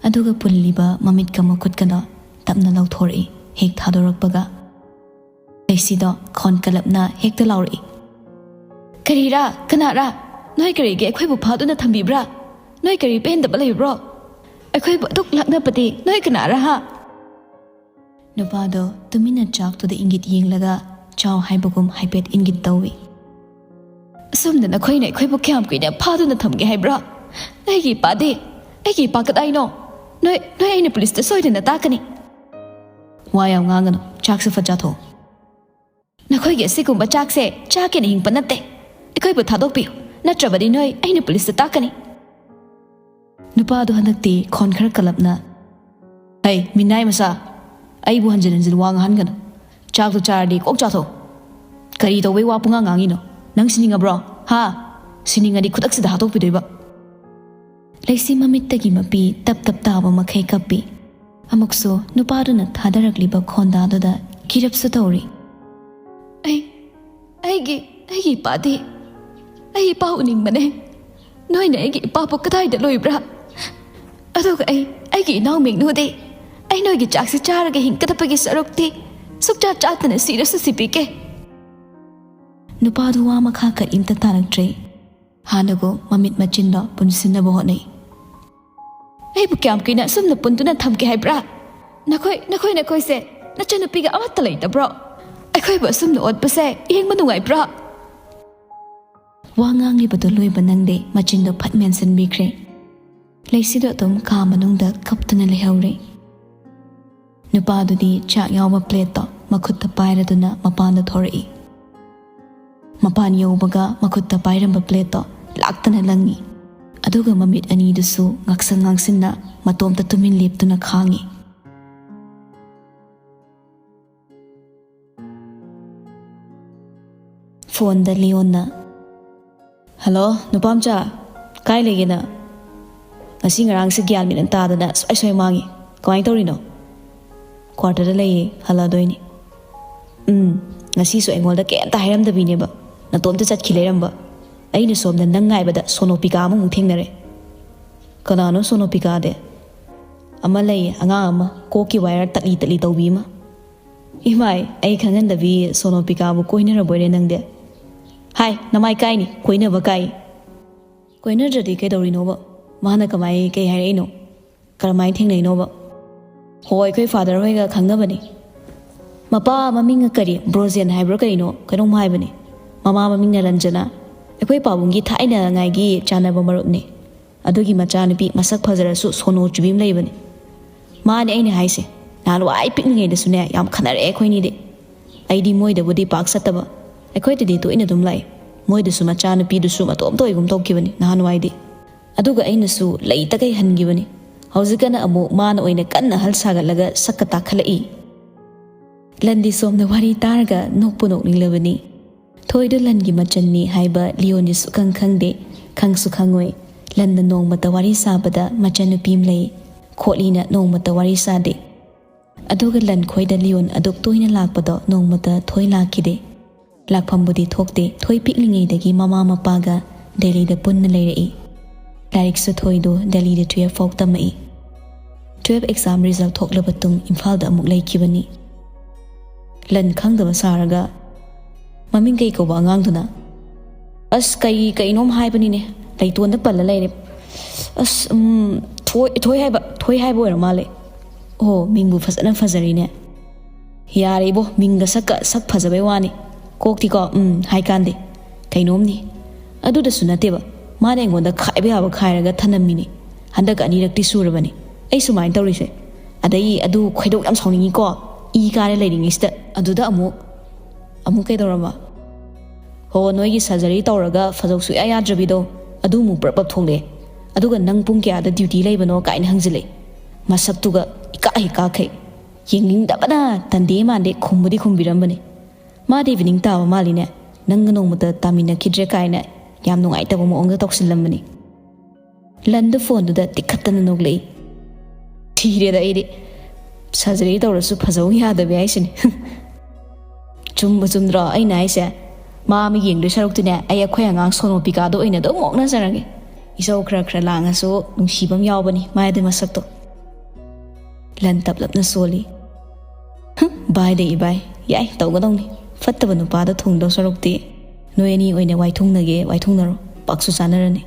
ꯑꯗꯨꯒ ꯄꯨꯜꯂꯤꯕ ꯃꯃꯤꯠꯀ ꯃꯈꯨꯠꯀꯗꯣ ꯇꯞꯅ ꯂꯧꯊꯣꯔꯛꯏ꯫ ꯍꯦꯛ ꯊꯥꯗꯣꯔꯛꯄꯒ ꯂꯩꯁꯤꯗꯣ ꯈꯣꯟ ꯀꯜꯂꯞꯅ ꯍꯦꯛꯇ ꯂꯥꯎꯔꯛꯏ, "ꯀꯔꯤꯔꯥ? ꯀꯅꯥꯔꯥ? ꯅꯣꯏ ꯀꯔꯤꯒꯤ ꯑꯩꯈꯣꯏꯕꯨ ꯐꯥꯗꯨꯅ ꯊꯝꯕꯤꯕ꯭ꯔꯥ? ꯅꯣꯏ ꯀꯔꯤ ꯄꯦꯟꯗꯕ ꯂꯩꯕ꯭ꯔꯣ? ꯑꯩꯈꯣꯏꯕꯨ ꯑꯗꯨꯛ ꯂꯥꯛꯅꯕꯗꯤ ꯅꯣꯏ ꯀꯅꯥꯔꯥ, ꯍꯥ?" ꯅꯨꯄꯥꯗꯣ ꯇꯨꯃꯤꯟꯅ ꯆꯥꯛꯇꯨꯗ ꯏꯪꯒꯤꯠ ꯌꯦꯡꯂꯒ ꯆꯥꯎ ꯍꯥꯏꯕꯒꯨꯝ ꯍꯥꯏꯐꯦꯠ ꯏꯪꯒꯤꯠ ꯇꯧꯏ꯫ "ꯑꯁꯣꯝꯗ ꯅꯈꯣꯏꯅ ꯑꯩꯈꯣꯏꯕꯨ ꯀꯌꯥꯝ ꯀꯨꯏꯅ ꯐꯥꯗꯨꯅ ꯊꯝꯒꯦ ꯍꯥꯏꯕ꯭ꯔꯥ? ꯑꯩꯒꯤ ꯏꯄꯥꯗꯤ? ꯑꯩꯒꯤ ꯏꯄꯥ ꯀꯗꯥꯏꯅꯣ? ꯅꯣꯏ, ꯅꯣꯏ ꯑꯩꯅ ꯄꯨꯂꯤꯁꯇ ꯁꯣꯏꯗꯅ ꯇꯥꯛꯀꯅꯤ꯫" "ꯋꯥ ꯌꯥꯝ ꯉꯥꯡꯒꯅꯨ, ꯆꯥꯛꯁꯦ ꯐꯠ ꯆꯥꯊꯣꯛꯑꯣ꯫" "ꯅꯈꯣꯏꯒꯤ ꯑꯁꯤꯒꯨꯝꯕ ꯆꯥꯛꯁꯦ ꯆꯥꯒꯦꯅ ꯍꯤꯡꯕ ꯅꯠꯇꯦ꯫ ꯑꯩꯈꯣꯏꯕꯨ ꯊꯥꯗꯣꯛꯄꯤꯌꯨ, ꯅꯠꯇ꯭ꯔꯕꯗꯤ ꯅꯣꯏ ꯑꯩꯅ ꯄꯨꯂꯤꯁꯇ ꯇꯥꯛꯀꯅꯤ꯫" ꯅꯨꯄꯥꯗꯣ ꯍꯟꯗꯛꯇꯤ ꯈꯣꯟ ꯈꯔ ꯀꯜꯂꯞꯅ, "ꯍꯩ, ꯃꯤꯅꯥꯏ ꯃꯆꯥ, ꯑꯩꯕꯨ ꯍꯟꯖꯤꯟ ꯍꯟꯖꯤꯟ ꯋꯥ ꯉꯥꯡꯍꯟꯒꯅꯨ꯫ ꯆꯥꯛꯇꯣ ꯆꯥꯔꯗꯤ ꯀꯣꯛ ꯆꯥꯊꯣꯛ꯫ ꯀꯔꯤ ꯇꯧꯕꯩ ꯋꯥ ꯄꯨꯡꯉꯥꯡ ꯉꯥꯡꯉꯤꯅꯣ? ꯅꯪ ꯁꯤꯅꯤꯡꯉꯕ꯭ꯔꯣ? ꯍꯥ? ꯁꯤꯅꯤꯡꯉꯗꯤ ꯈꯨꯗꯛꯁꯤꯗ ꯍꯥꯠꯇꯣꯛꯄꯤꯗꯣꯏꯕ꯫" ꯂꯩꯁꯤ ꯃꯃꯤꯠꯇꯒꯤ ꯃꯄꯤ ꯇꯞ ꯇꯞ ꯇꯥꯕ ꯃꯈꯩ ꯀꯞꯄꯤ꯫ ꯑꯃꯨꯛꯁꯨ ꯅꯨꯄꯥꯗꯨꯅ ꯊꯥꯗꯔꯛꯂꯤꯕ ꯈꯣꯟꯗꯥꯗꯨꯗ ꯀꯤꯔꯞꯁꯨ ꯇꯧꯔꯤ꯫ "ꯑꯩ, ꯑꯩꯒꯤ, ꯑꯩꯒꯤ ꯏꯄꯥꯗꯤ, ꯑꯩ ꯏꯄꯥ ꯎꯅꯤꯡꯕꯅꯦ꯫ ꯅꯣꯏꯅ ꯑꯩꯒꯤ ꯏꯄꯥꯕꯨ ꯀꯗꯥꯏꯗ ꯂꯣꯏꯕ꯭ꯔꯥ? ꯑꯗꯨꯒ ꯑꯩ, ꯑꯩꯒꯤ ꯏꯅꯥꯎ ꯃꯤꯡꯅꯨꯗꯤ, ꯑꯩ ꯅꯣꯏꯒꯤ ꯆꯥꯛꯁꯤ ꯆꯥꯔꯒ ꯍꯤꯡꯒꯗꯕꯒꯤ ꯁꯔꯨꯛꯇꯤ ꯁꯨꯛꯆꯥ ꯆꯥꯗꯅ ꯁꯤꯔꯁꯨ ꯁꯤꯕꯤꯒꯦ꯫" ꯅꯨꯄꯥꯗꯨ ꯋꯥ ꯃꯈꯥ ꯀꯔꯤꯝꯇ ꯇꯥꯔꯛꯇ꯭ꯔꯦ꯫ ꯍꯥꯟꯅꯒꯨꯝ ꯃꯃꯤꯠ ꯃꯆꯤꯟꯗꯣ ꯄꯨꯟꯁꯤꯟꯅꯕ ꯍꯣꯠꯅꯩ꯫ "ꯑꯩꯕꯨ ꯀꯌꯥꯝ ꯀꯨꯏꯅ ꯑꯁꯨꯝꯅ ꯄꯨꯟꯗꯨꯅ ꯊꯝꯒꯦ ꯍꯥꯏꯕ꯭ꯔꯥ? ꯅꯈꯣꯏ, ꯅꯈꯣꯏ, ꯅꯈꯣꯏꯁꯦ ꯅꯆꯟꯅꯨꯄꯤꯒ ꯑꯃꯠꯇ ꯂꯩꯇꯕ꯭ꯔꯣ? ꯑꯩꯈꯣꯏꯕꯨ ꯑꯁꯨꯝꯅ ꯑꯣꯠꯄꯁꯦ ꯌꯦꯡꯕ ꯅꯨꯡꯉꯥꯏꯕ꯭ꯔꯥ?" ꯋꯥ ꯉꯥꯡꯂꯤꯕꯗꯨ ꯂꯣꯏꯕ ꯅꯪꯗꯦ, ꯃꯆꯤꯟꯗꯣ ꯐꯠ ꯃꯦꯟꯁꯤꯟꯕꯤꯈ꯭ꯔꯦ꯫ ꯂꯩꯁꯤꯗꯣ ꯑꯗꯨꯝ ꯀꯥ ꯃꯅꯨꯡꯗ ꯀꯞꯇꯨꯅ ꯂꯩꯍꯧꯔꯦ꯫ ꯅꯨꯄꯥꯗꯨꯗꯤ ꯆꯥꯛ ꯌꯥꯎꯕ ꯄ꯭ꯂꯦꯠꯇꯣ ꯃꯈꯨꯠꯇ ꯄꯥꯏꯔꯗꯨꯅ ꯃꯄꯥꯟꯗ ꯊꯣꯔꯛꯏ꯫ ꯃꯄꯥꯟ ꯌꯧꯕꯒ ꯃꯈꯨꯠꯇ ꯄꯥꯏꯔꯝꯕ ꯄ꯭ꯂꯦꯠꯇꯣ ꯂꯥꯛꯇꯅ ꯂꯪꯉꯤ꯫ ꯑꯗꯨꯒ ꯃꯃꯤꯠ ꯑꯅꯤꯗꯨꯁꯨ ꯉꯥꯛꯁꯪ ꯉꯥꯡꯁꯤꯟꯅ ꯃꯇꯣꯝꯇ ꯇꯨꯃꯤꯟ ꯂꯦꯞꯇꯨꯅ ꯈꯥꯡꯉꯤ꯫ ꯐꯣꯟꯗ ꯂꯤꯌꯣꯟꯅ, "ꯍꯜꯂꯣ, ꯅꯨꯄꯥꯝꯆꯥ, ꯀꯥꯏ ꯂꯩꯒꯦ ꯅꯪ? ꯉꯁꯤ ꯉꯔꯥꯡꯁꯦ ꯒ꯭ꯌꯥꯟ ꯃꯦꯟ ꯑꯃ ꯇꯥꯗꯅ ꯁꯨꯡꯁꯣꯏ ꯁꯣꯏ ꯃꯥꯡꯉꯤ꯫ ꯀꯃꯥꯏꯅ ꯇꯧꯔꯤꯅꯣ?" "ꯀ꯭ꯋꯥꯇꯔꯗ ꯂꯩꯌꯦ, ꯍꯜꯂꯛꯑꯗꯣꯏꯅꯤ꯫" "ꯎꯝ, ꯉꯁꯤꯁꯨ ꯑꯩꯉꯣꯟꯗ ꯀꯩꯝꯇ ꯍꯥꯏꯔꯝꯗꯕꯤꯅꯦꯕ ꯅꯇꯣꯝꯇ ꯆꯠꯈꯤ ꯂꯩꯔꯝꯕ꯫ ꯑꯩꯅ ꯁꯣꯝꯗ ꯅꯪ ꯉꯥꯏꯕꯗ ꯁꯣꯅꯣꯄꯤꯀꯥ ꯑꯃꯃꯨꯛ ꯊꯦꯡꯅꯔꯦ꯫" "ꯀꯅꯥꯅꯣ ꯁꯣꯅꯣꯄꯤꯀꯥꯗꯤ?" "ꯑꯃ ꯂꯩꯌꯦ, ꯑꯉꯥꯡ ꯑꯃ, ꯀꯣꯛꯀꯤ ꯋꯥꯏꯌꯔ ꯇꯠꯂꯤ ꯇꯠꯂꯤ ꯇꯧꯕꯤ ꯑꯃ꯫" "ꯏꯃꯥꯏ, ꯑꯩ ꯈꯪꯍꯟꯗꯕꯤ ꯁꯣꯅꯣꯄꯤꯀꯥꯕꯨ ꯀꯣꯏꯅꯔꯕꯣꯏꯔꯦ ꯅꯪꯗꯤ?" "ꯍꯥꯏ, ꯅꯃꯥꯏ ꯀꯥꯏꯅꯤ, ꯀꯣꯏꯅꯕ ꯀꯥꯏ꯫ ꯀꯣꯏꯅꯗ꯭ꯔꯗꯤ ꯀꯩꯗꯧꯔꯤꯅꯣꯕ? ꯃꯥꯅ ꯀꯃꯥꯏ, ꯀꯩ ꯍꯥꯏꯔꯛꯏꯅꯣ? ꯀꯔꯝꯍꯥꯏꯅ ꯊꯦꯡꯅꯩꯅꯣꯕ?" "ꯍꯣ, ꯑꯩꯈꯣꯏ ꯐꯥꯗꯔ ꯍꯣꯏꯒ ꯈꯪꯅꯕꯅꯤ꯫ ꯃꯄꯥ ꯃꯃꯤꯡꯅ ꯀꯔꯤ? ꯕ꯭ꯔꯣꯖꯦꯟ ꯍꯥꯏꯕ꯭ꯔꯥ ꯀꯔꯤꯅꯣ? ꯀꯩꯅꯣꯝ ꯍꯥꯏꯕꯅꯤ꯫ ꯃꯃꯥ ꯃꯃꯤꯡꯅ ꯔꯟꯖꯅꯥ꯫ ꯑꯩꯈꯣꯏ ꯄꯥꯕꯨꯡꯒꯤ ꯊꯥꯏꯅꯉꯥꯏꯒꯤ ꯆꯥꯟꯅꯕ ꯃꯔꯨꯞꯅꯤ꯫ ꯑꯗꯨꯒꯤ ꯃꯆꯥꯅꯨꯄꯤ ꯃꯁꯛ ꯐꯖꯔꯁꯨ ꯁꯣꯅꯣ ꯆꯨꯕꯤ ꯑꯃ ꯂꯩꯕꯅꯤ꯫" "ꯃꯥꯅꯦ ꯑꯩꯅ ꯍꯥꯏꯁꯦ꯫ ꯅꯍꯥꯟꯋꯥꯏ ꯄꯤꯛꯂꯤꯉꯩꯗꯁꯨꯅꯦ ꯌꯥꯝ ꯈꯟꯅꯔꯛꯑꯦ ꯑꯩꯈꯣꯏꯅꯤꯗꯤ꯫ ꯑꯩꯗꯤ ꯃꯣꯏꯗꯕꯨꯗꯤ ꯄꯥꯛ ꯆꯠꯇꯕ꯫ ꯑꯩꯈꯣꯏꯗꯗꯤ ꯇꯣꯏꯅ ꯑꯗꯨꯝ ꯂꯥꯛꯏ꯫ ꯃꯣꯏꯗꯁꯨ ꯃꯆꯥꯅꯨꯄꯤꯗꯨꯁꯨ ꯃꯇꯣꯝꯇ ꯑꯣꯏꯒꯨꯝ ꯇꯧꯈꯤꯕꯅꯤ ꯅꯍꯥꯟꯋꯥꯏꯗꯤ꯫ ꯑꯗꯨꯒ ꯑꯩꯅꯁꯨ ꯂꯩꯇꯈꯩ ꯍꯟꯈꯤꯕꯅꯤ꯫ ꯍꯧꯖꯤꯛꯀꯅ ꯑꯃꯨꯛ ꯃꯥꯅ ꯑꯣꯏꯅ ꯀꯟꯅ ꯍꯜ ꯁꯥꯒꯠꯂꯒ ꯁꯛꯀ ꯇꯥꯈꯠꯂꯛꯏ꯫ ꯂꯟꯗꯤ ꯁꯣꯝꯗ ꯋꯥꯔꯤ ꯇꯥꯔꯒ ꯅꯣꯛꯄꯨ ꯅꯣꯛꯅꯤꯡꯂꯕꯅꯤ꯫ ꯊꯣꯏꯗꯨ ꯂꯟꯒꯤ ꯃꯆꯟꯅꯤ ꯍꯥꯏꯕ ꯂꯤꯌꯣꯟꯗꯤ ꯁꯨꯈꯪ ꯈꯪꯗꯦ, ꯈꯪꯁꯨ ꯈꯪꯉꯣꯏ꯫ ꯂꯟꯅ ꯅꯣꯡꯃꯇ ꯋꯥꯔꯤ ꯁꯥꯕꯗ ꯃꯆꯟꯅꯨꯄꯤ ꯑꯃ ꯂꯩ, ꯈꯣꯠꯂꯤꯅ ꯅꯣꯡꯃꯇ ꯋꯥꯔꯤ ꯁꯥꯗꯦ꯫ ꯑꯗꯨꯒ ꯂꯟ ꯈꯣꯏꯗ ꯂꯤꯌꯣꯟ ꯑꯗꯨꯛ ꯇꯣꯏꯅ ꯂꯥꯛꯄꯗꯣ ꯅꯣꯡꯃꯇ ꯊꯣꯏ ꯂꯥꯛꯈꯤꯗꯦ꯫ ꯂꯥꯛꯐꯝꯕꯨꯗꯤ ꯊꯣꯛꯇꯦ꯫ ꯊꯣꯏ ꯄꯤꯛꯂꯤꯉꯩꯗꯒꯤ ꯃꯃꯥ ꯃꯄꯥꯒ ꯗꯦꯜꯂꯤꯗ ꯄꯨꯟꯅ ꯂꯩꯔꯛꯏ꯫ ꯂꯥꯏꯔꯤꯛꯁꯨ ꯊꯣꯏꯗꯨ ꯗꯦꯜꯂꯤꯗ ꯇꯨꯌꯦꯜꯐ ꯐꯥꯎ ꯇꯝꯃꯛꯏ꯫ ꯇꯨꯌꯦꯜꯐ ꯑꯦꯛꯖꯥꯝ ꯔꯤꯖꯜ ꯊꯣꯛꯂꯕ ꯇꯨꯡ ꯏꯝꯐꯥꯜꯗ ꯑꯃꯨꯛ ꯂꯩꯈꯤꯕꯅꯤ꯫ ꯂꯟ ꯈꯪꯗꯕ ꯁꯥꯔꯒ, "ꯃꯃꯤꯡ ꯀꯩ ꯀꯧꯕ ꯑꯉꯥꯡꯗꯨꯅ?" "ꯑꯁ, ꯀꯩ, ꯀꯩꯅꯣꯝ ꯍꯥꯏꯕꯅꯤꯅꯦ, ꯂꯩꯇꯣꯟꯗ ꯄꯜꯂ ꯂꯩꯔꯦ꯫ ꯑꯁ, ꯎꯝ, ꯊꯣꯏ, ꯊꯣꯏ ꯍꯥꯏꯕ, ꯊꯣꯏ ꯍꯥꯏꯕ ꯑꯣꯏꯔ ꯃꯥꯜꯂꯦ꯫ ꯑꯣ, ꯃꯤꯡꯕꯨ ꯐꯖꯅ ꯐꯖꯔꯤꯅꯦ꯫ ꯌꯥꯔꯦ ꯏꯕꯣ, ꯃꯤꯡꯒ ꯁꯛꯀ ꯁꯛ ꯐꯖꯕꯩ ꯋꯥꯅꯤ꯫ ꯀꯣꯛꯇꯤꯀꯣ, ꯎꯝ, ꯍꯥꯏꯀꯥꯟꯗꯦ꯫ ꯀꯩꯅꯣꯝꯅꯤ꯫ ꯑꯗꯨꯗꯁꯨ ꯅꯠꯇꯦꯕ, ꯃꯥꯅ ꯑꯩꯉꯣꯟꯗ ꯈꯥꯏꯕ ꯌꯥꯕ ꯈꯥꯏꯔꯒ ꯊꯅꯝꯃꯤꯅꯦ꯫ ꯍꯟꯗꯛ ꯑꯅꯤꯔꯛꯇꯤ ꯁꯨꯔꯕꯅꯤ ꯑꯩ ꯁꯨꯃꯥꯏꯅ ꯇꯧꯔꯤꯁꯦ꯫ ꯑꯗꯩ ꯑꯗꯨ ꯈꯣꯏꯗꯧ ꯌꯥꯝ ꯁꯥꯎꯅꯤꯡꯉꯤꯀꯣ, ꯏ ꯀꯥꯔꯦ ꯂꯩꯔꯤꯉꯩꯁꯤꯗ꯫ ꯑꯗꯨꯗ ꯑꯃꯨꯛ, ꯑꯃꯨꯛ ꯀꯩꯗꯧꯔꯕ? ꯍꯣ, ꯅꯣꯏꯒꯤ ꯁꯔꯖꯔꯤ ꯇꯧꯔꯒ ꯐꯖꯧ ꯁꯨꯛꯌꯥ ꯌꯥꯗ꯭ꯔꯕꯤꯗꯣ, ꯑꯗꯨ ꯑꯃꯨꯛ ꯄ꯭ꯔꯞ ꯄ꯭ꯔꯞ ꯊꯣꯛꯂꯛꯑꯦ꯫ ꯑꯗꯨꯒ "ꯅꯪ ꯄꯨꯡ ꯀꯌꯥꯗ ꯗ꯭ꯌꯨꯇꯤ ꯂꯩꯕꯅꯣ?" ꯀꯥꯏꯅ ꯍꯪꯖꯤꯜꯂꯛꯑꯦ꯫ ꯃꯁꯛꯇꯨꯒ ꯏꯀꯥ ꯍꯦꯛ ꯀꯥꯈꯩ꯫ ꯌꯦꯡꯅꯤꯡꯗꯕꯅ ꯇꯟꯗꯦ ꯃꯥꯟꯗꯦ ꯈꯨꯝꯕꯨꯗꯤ ꯈꯨꯝꯕꯤꯔꯝꯕꯅꯦ꯫ "ꯃꯥꯗꯤ ꯏꯚꯤꯅꯤꯡ ꯇꯥꯕ ꯃꯥꯜꯂꯤꯅꯦ, ꯅꯪꯒ ꯅꯣꯡꯃꯇ ꯇꯥꯃꯤꯟꯅꯈꯤꯗ꯭ꯔꯦ" ꯀꯥꯏꯅ ꯌꯥꯝ ꯅꯨꯡꯉꯥꯏꯇꯕ ꯃꯑꯣꯡꯗ ꯇꯧꯁꯤꯜꯂꯝꯕꯅꯤ꯫ ꯂꯟꯗꯨ ꯐꯣꯟꯗꯨꯗ ꯇꯤꯛꯈꯠꯇꯅ ꯅꯣꯛꯂꯛꯏ꯫ ꯊꯤꯔꯦꯗ ꯑꯩꯗꯤ꯫ ꯁꯔꯖꯔꯤ ꯇꯧꯔꯁꯨ ꯐꯖꯧ ꯌꯥꯗꯕꯤ ꯍꯥꯏꯁꯤꯅꯤ꯫ ꯆꯨꯝꯕ ꯆꯨꯝꯗ꯭ꯔꯣ ꯑꯩꯅ ꯍꯥꯏꯁꯦ? ꯃꯥ ꯑꯃ ꯌꯦꯡꯗꯣꯏ ꯁꯔꯨꯛꯇꯤꯅꯦ, ꯑꯩ ꯑꯩꯈꯣꯏ ꯑꯉꯥꯡ ꯁꯣꯅꯣꯄꯤꯀꯥꯗꯣ ꯑꯣꯏꯅ ꯑꯗꯨꯝ ꯑꯣꯛꯅꯖꯔꯒꯦ꯫ ꯏꯁꯧ ꯈꯔ ꯈꯔ ꯂꯥꯡꯉꯁꯨ ꯅꯨꯡꯁꯤꯕ ꯑꯃ ꯌꯥꯎꯕꯅꯤ ꯃꯥꯏꯗꯤ ꯃꯁꯛꯇꯣ꯫ ꯂꯟ ꯇꯞꯂꯞꯅ ꯁꯣꯜꯂꯤ꯫ "ꯍꯨꯝ, ꯚꯥꯏꯗ ꯏꯚꯥꯏ, ꯌꯥꯏ, ꯇꯧꯒꯗꯧꯅꯤ꯫ ꯐꯠꯇꯕ ꯅꯨꯄꯥꯗ ꯊꯨꯡꯗꯧ ꯁꯔꯨꯛꯇꯤ ꯅꯣꯏ ꯑꯅꯤ ꯑꯣꯏꯅ ꯋꯥꯏꯊꯨꯡꯅꯒꯦ, ꯋꯥꯏꯊꯨꯡꯅꯔꯣ꯫ ꯄꯥꯛꯁꯨ ꯆꯥꯅꯔꯅꯤ꯫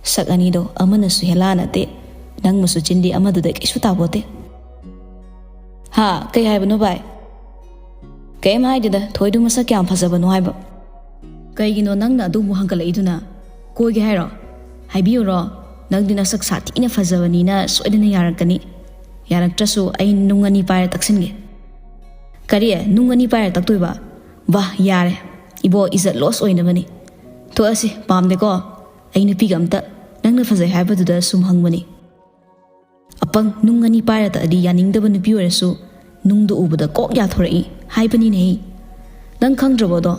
ꯁꯛ ꯑꯅꯤꯗꯣ ꯑꯃꯅꯁꯨ ꯍꯦꯂꯥ ꯅꯠꯇꯦ, ꯅꯪꯃꯁꯨ ꯆꯤꯟꯗꯤ ꯑꯃꯗꯨꯗ ꯀꯩꯁꯨ ꯇꯥꯕꯣꯠꯇꯦ꯫" "ꯍꯥ, ꯀꯩ ꯍꯥꯏꯕꯅꯣ ꯚꯥꯏ?" "ꯀꯩꯝ ꯍꯥꯏꯗꯦꯗ, ꯊꯣꯏꯗꯨ ꯃꯁꯛ ꯀꯌꯥꯝ ꯐꯖꯕꯅꯣ ꯍꯥꯏꯕ꯫" "ꯀꯩꯒꯤꯅꯣ ꯅꯪꯅ ꯑꯗꯨꯕꯨ ꯍꯪꯒꯠꯂꯛꯏꯗꯨꯅ? ꯀꯣꯏꯒꯦ ꯍꯥꯏꯔꯣ? ꯍꯥꯏꯕꯤꯌꯨꯔꯣ? ꯅꯪꯗꯤ ꯅꯁꯛ ꯁꯥꯊꯤꯅ ꯐꯖꯕꯅꯤꯅ ꯁꯣꯏꯗꯅ ꯌꯥꯔꯛꯀꯅꯤ꯫ ꯌꯥꯔꯛꯇ꯭ꯔꯁꯨ ꯑꯩ ꯅꯨꯡ ꯑꯅꯤ ꯄꯥꯏꯔ ꯇꯛꯁꯤꯟꯒꯦ꯫" "ꯀꯔꯤ? ꯅꯨꯡ ꯑꯅꯤ ꯄꯥꯏꯔ ꯇꯛꯇꯣꯏꯕ? ꯕꯥ, ꯌꯥꯔꯦ꯫ ꯏꯕꯣ, ꯏꯖꯠ ꯂꯣꯁ ꯑꯣꯏꯅꯕꯅꯤ꯫ ꯊꯣꯛꯑꯁꯤ, ꯄꯥꯝꯗꯦꯀꯣ꯫ ꯑꯩ ꯅꯨꯄꯤꯒ ꯑꯝꯇ ꯅꯪꯅ ꯐꯖꯩ ꯍꯥꯏꯕꯗꯨꯗ ꯁꯨꯝ ꯍꯪꯕꯅꯤ꯫ ꯑꯄꯪ, ꯅꯨꯡ ꯑꯅꯤ ꯄꯥꯏꯔ ꯇꯛꯑꯗꯤ ꯌꯥꯅꯤꯡꯗꯕ ꯅꯨꯄꯤ ꯑꯣꯏꯔꯁꯨ ꯅꯨꯡꯗꯣ ꯎꯕꯗ ꯀꯣꯛ ꯌꯥꯊꯣꯔꯛꯏ ꯍꯥꯏꯕꯅꯤꯅꯦ꯫ ꯅꯪ ꯈꯪꯗ꯭ꯔꯕꯣ ꯑꯗꯣ?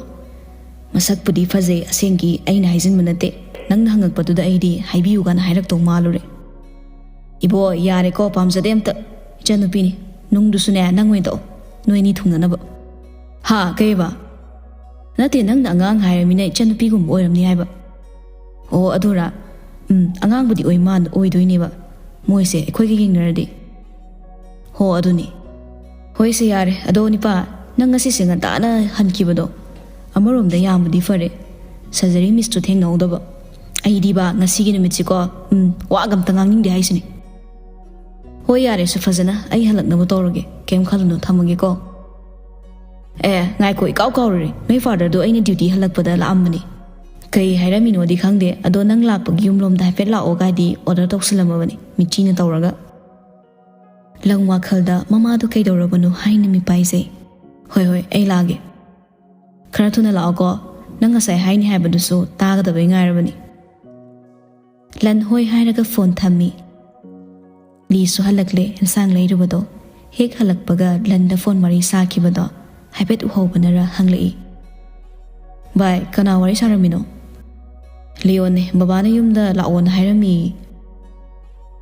ꯃꯁꯛꯄꯨꯗꯤ ꯐꯖꯩ, ꯑꯁꯦꯡꯒꯤ ꯑꯩꯅ ꯍꯥꯏꯖꯤꯟꯕ ꯅꯠꯇꯦ꯫ ꯅꯪꯅ ꯍꯪꯉꯛꯄꯗꯨꯗ ꯑꯩꯗꯤ ꯍꯥꯏꯕꯤꯌꯨ ꯀꯥꯏꯅ ꯍꯥꯏꯔꯛꯇꯧ ꯃꯥꯜꯂꯨꯔꯦ꯫ ꯏꯕꯣ, ꯌꯥꯔꯦꯀꯣ, ꯄꯥꯝꯖꯗꯦ ꯑꯝꯇ꯫ ꯏꯆꯟꯅꯨꯄꯤꯅꯤ, ꯅꯨꯡꯗꯨꯁꯨꯅꯦ ꯅꯪ ꯑꯣꯏꯅ ꯇꯛꯑꯣ, ꯅꯣꯏ ꯑꯅꯤ ꯊꯨꯡꯅꯅꯕ꯫ ꯍꯥ, ꯀꯩꯕ? ꯅꯠꯇꯦ, ꯅꯪꯅ ꯑꯉꯥꯡ ꯍꯥꯏꯔꯃꯤꯅ ꯏꯆꯟꯅꯨꯄꯤꯒꯨꯝꯕ ꯑꯣꯏꯔꯝꯅꯤ ꯍꯥꯏꯕ꯫ ꯑꯣ, ꯑꯗꯨꯔꯥ? ꯎꯝ, ꯑꯉꯥꯡꯕꯨꯗꯤ ꯑꯣꯏ ꯃꯥꯟ-, ꯑꯣꯏꯗꯣꯏꯅꯦꯕ ꯃꯣꯏꯁꯦ ꯑꯩꯈꯣꯏꯒ ꯌꯦꯡꯅꯔꯗꯤ꯫ ꯍꯣ, ꯑꯗꯨꯅꯤ꯫ ꯍꯣꯏꯁꯦ, ꯌꯥꯔꯦ꯫ ꯑꯗꯣ ꯅꯤꯄꯥ, ꯅꯪ ꯉꯁꯤꯁꯦ ꯉꯟꯇꯥꯅ ꯍꯟꯈꯤꯕꯗꯣ ꯑꯃꯔꯣꯝꯗ ꯌꯥꯝꯕꯨꯗꯤ ꯐꯔꯦ, ꯁꯔꯖꯔꯤ ꯃꯤꯁꯇꯨ ꯊꯦꯡꯅꯍꯧꯗꯕ꯫ ꯑꯩꯗꯤꯕ ꯉꯁꯤꯒꯤ ꯅꯨꯃꯤꯠꯁꯤꯀꯣ, ꯎꯝ, ꯋꯥꯒ ꯑꯝꯇ ꯉꯥꯡꯅꯤꯡꯗꯦ ꯍꯥꯏꯁꯤꯅꯤ꯫ ꯍꯣꯏ, ꯌꯥꯔꯦꯁꯦ, ꯐꯖꯅ ꯑꯩ ꯍꯜꯂꯛꯅꯕ ꯇꯧꯔꯒꯦ, ꯀꯩꯝ ꯈꯜꯂꯨꯅꯨ, ꯊꯝꯃꯒꯦꯀꯣ꯫ ꯑꯦ, ꯉꯥꯏꯈꯣ, ꯏꯀꯥꯎ ꯀꯥꯎꯔꯨꯔꯦ, ꯅꯣꯏ ꯐꯥꯗꯔꯗꯣ ꯑꯩꯅ ꯗ꯭ꯌꯨꯇꯤ ꯍꯜꯂꯛꯄꯗ ꯂꯥꯛꯑꯝꯕꯅꯤ꯫ ꯀꯩ ꯍꯥꯏꯔꯝꯃꯤꯅꯣꯗꯤ ꯈꯪꯗꯦ, ꯑꯗꯣ ꯅꯪ ꯂꯥꯛꯄꯒꯤ ꯌꯨꯝꯂꯣꯝꯗ ꯍꯥꯏꯐꯦꯠ ꯂꯥꯛꯑꯣ ꯀꯥꯏꯗꯤ ꯑꯣꯔꯗꯔ ꯇꯧꯁꯜꯂꯝꯃꯕꯅꯤ ꯃꯤꯆꯤꯅ ꯇꯧꯔꯒ꯫ ꯂꯪ ꯋꯥꯈꯜꯗ ꯃꯃꯥꯗꯣ ꯀꯩꯗꯧꯔꯕꯅꯣ ꯍꯥꯏꯅ ꯃꯤꯄꯥꯏꯖꯩ꯫ ꯍꯣꯏ, ꯍꯣꯏ, ꯑꯩ ꯂꯥꯛꯑꯒꯦ꯫ ꯈꯔ ꯊꯨꯅ ꯂꯥꯛꯑꯣꯀꯣ, ꯅꯪ ꯉꯁꯥꯏ ꯍꯥꯏꯅꯤ ꯍꯥꯏꯕꯗꯨꯁꯨ ꯇꯥꯒꯗꯕꯩ ꯉꯥꯏꯔꯕꯅꯤ꯫ ꯂꯟ ꯍꯣꯏ ꯍꯥꯏꯔꯒ ꯐꯣꯟ ꯊꯝꯃꯤ꯫ ꯂꯤꯁꯨ ꯍꯜꯂꯛꯂꯦ, ꯏꯟꯁꯥꯡ ꯂꯩꯔꯨꯕꯗꯣ꯫ ꯍꯦꯛ ꯍꯜꯂꯛꯄꯒ ꯂꯟꯗ ꯐꯣꯟ ꯋꯥꯔꯤ ꯁꯥꯈꯤꯕꯗꯣ ꯍꯥꯏꯐꯦꯠ ꯎꯍꯧꯕꯅꯔ ꯍꯪꯂꯛꯏ꯫ ꯚꯥꯏ, ꯀꯅꯥ ꯋꯥꯔꯤ ꯁꯥꯔꯝꯃꯤꯅꯣ? ꯂꯤꯌꯣꯟꯅꯦ, ꯕꯕꯥꯅ ꯌꯨꯝꯗ ꯂꯥꯛꯑꯣꯅ ꯍꯥꯏꯔꯝꯃꯤ꯫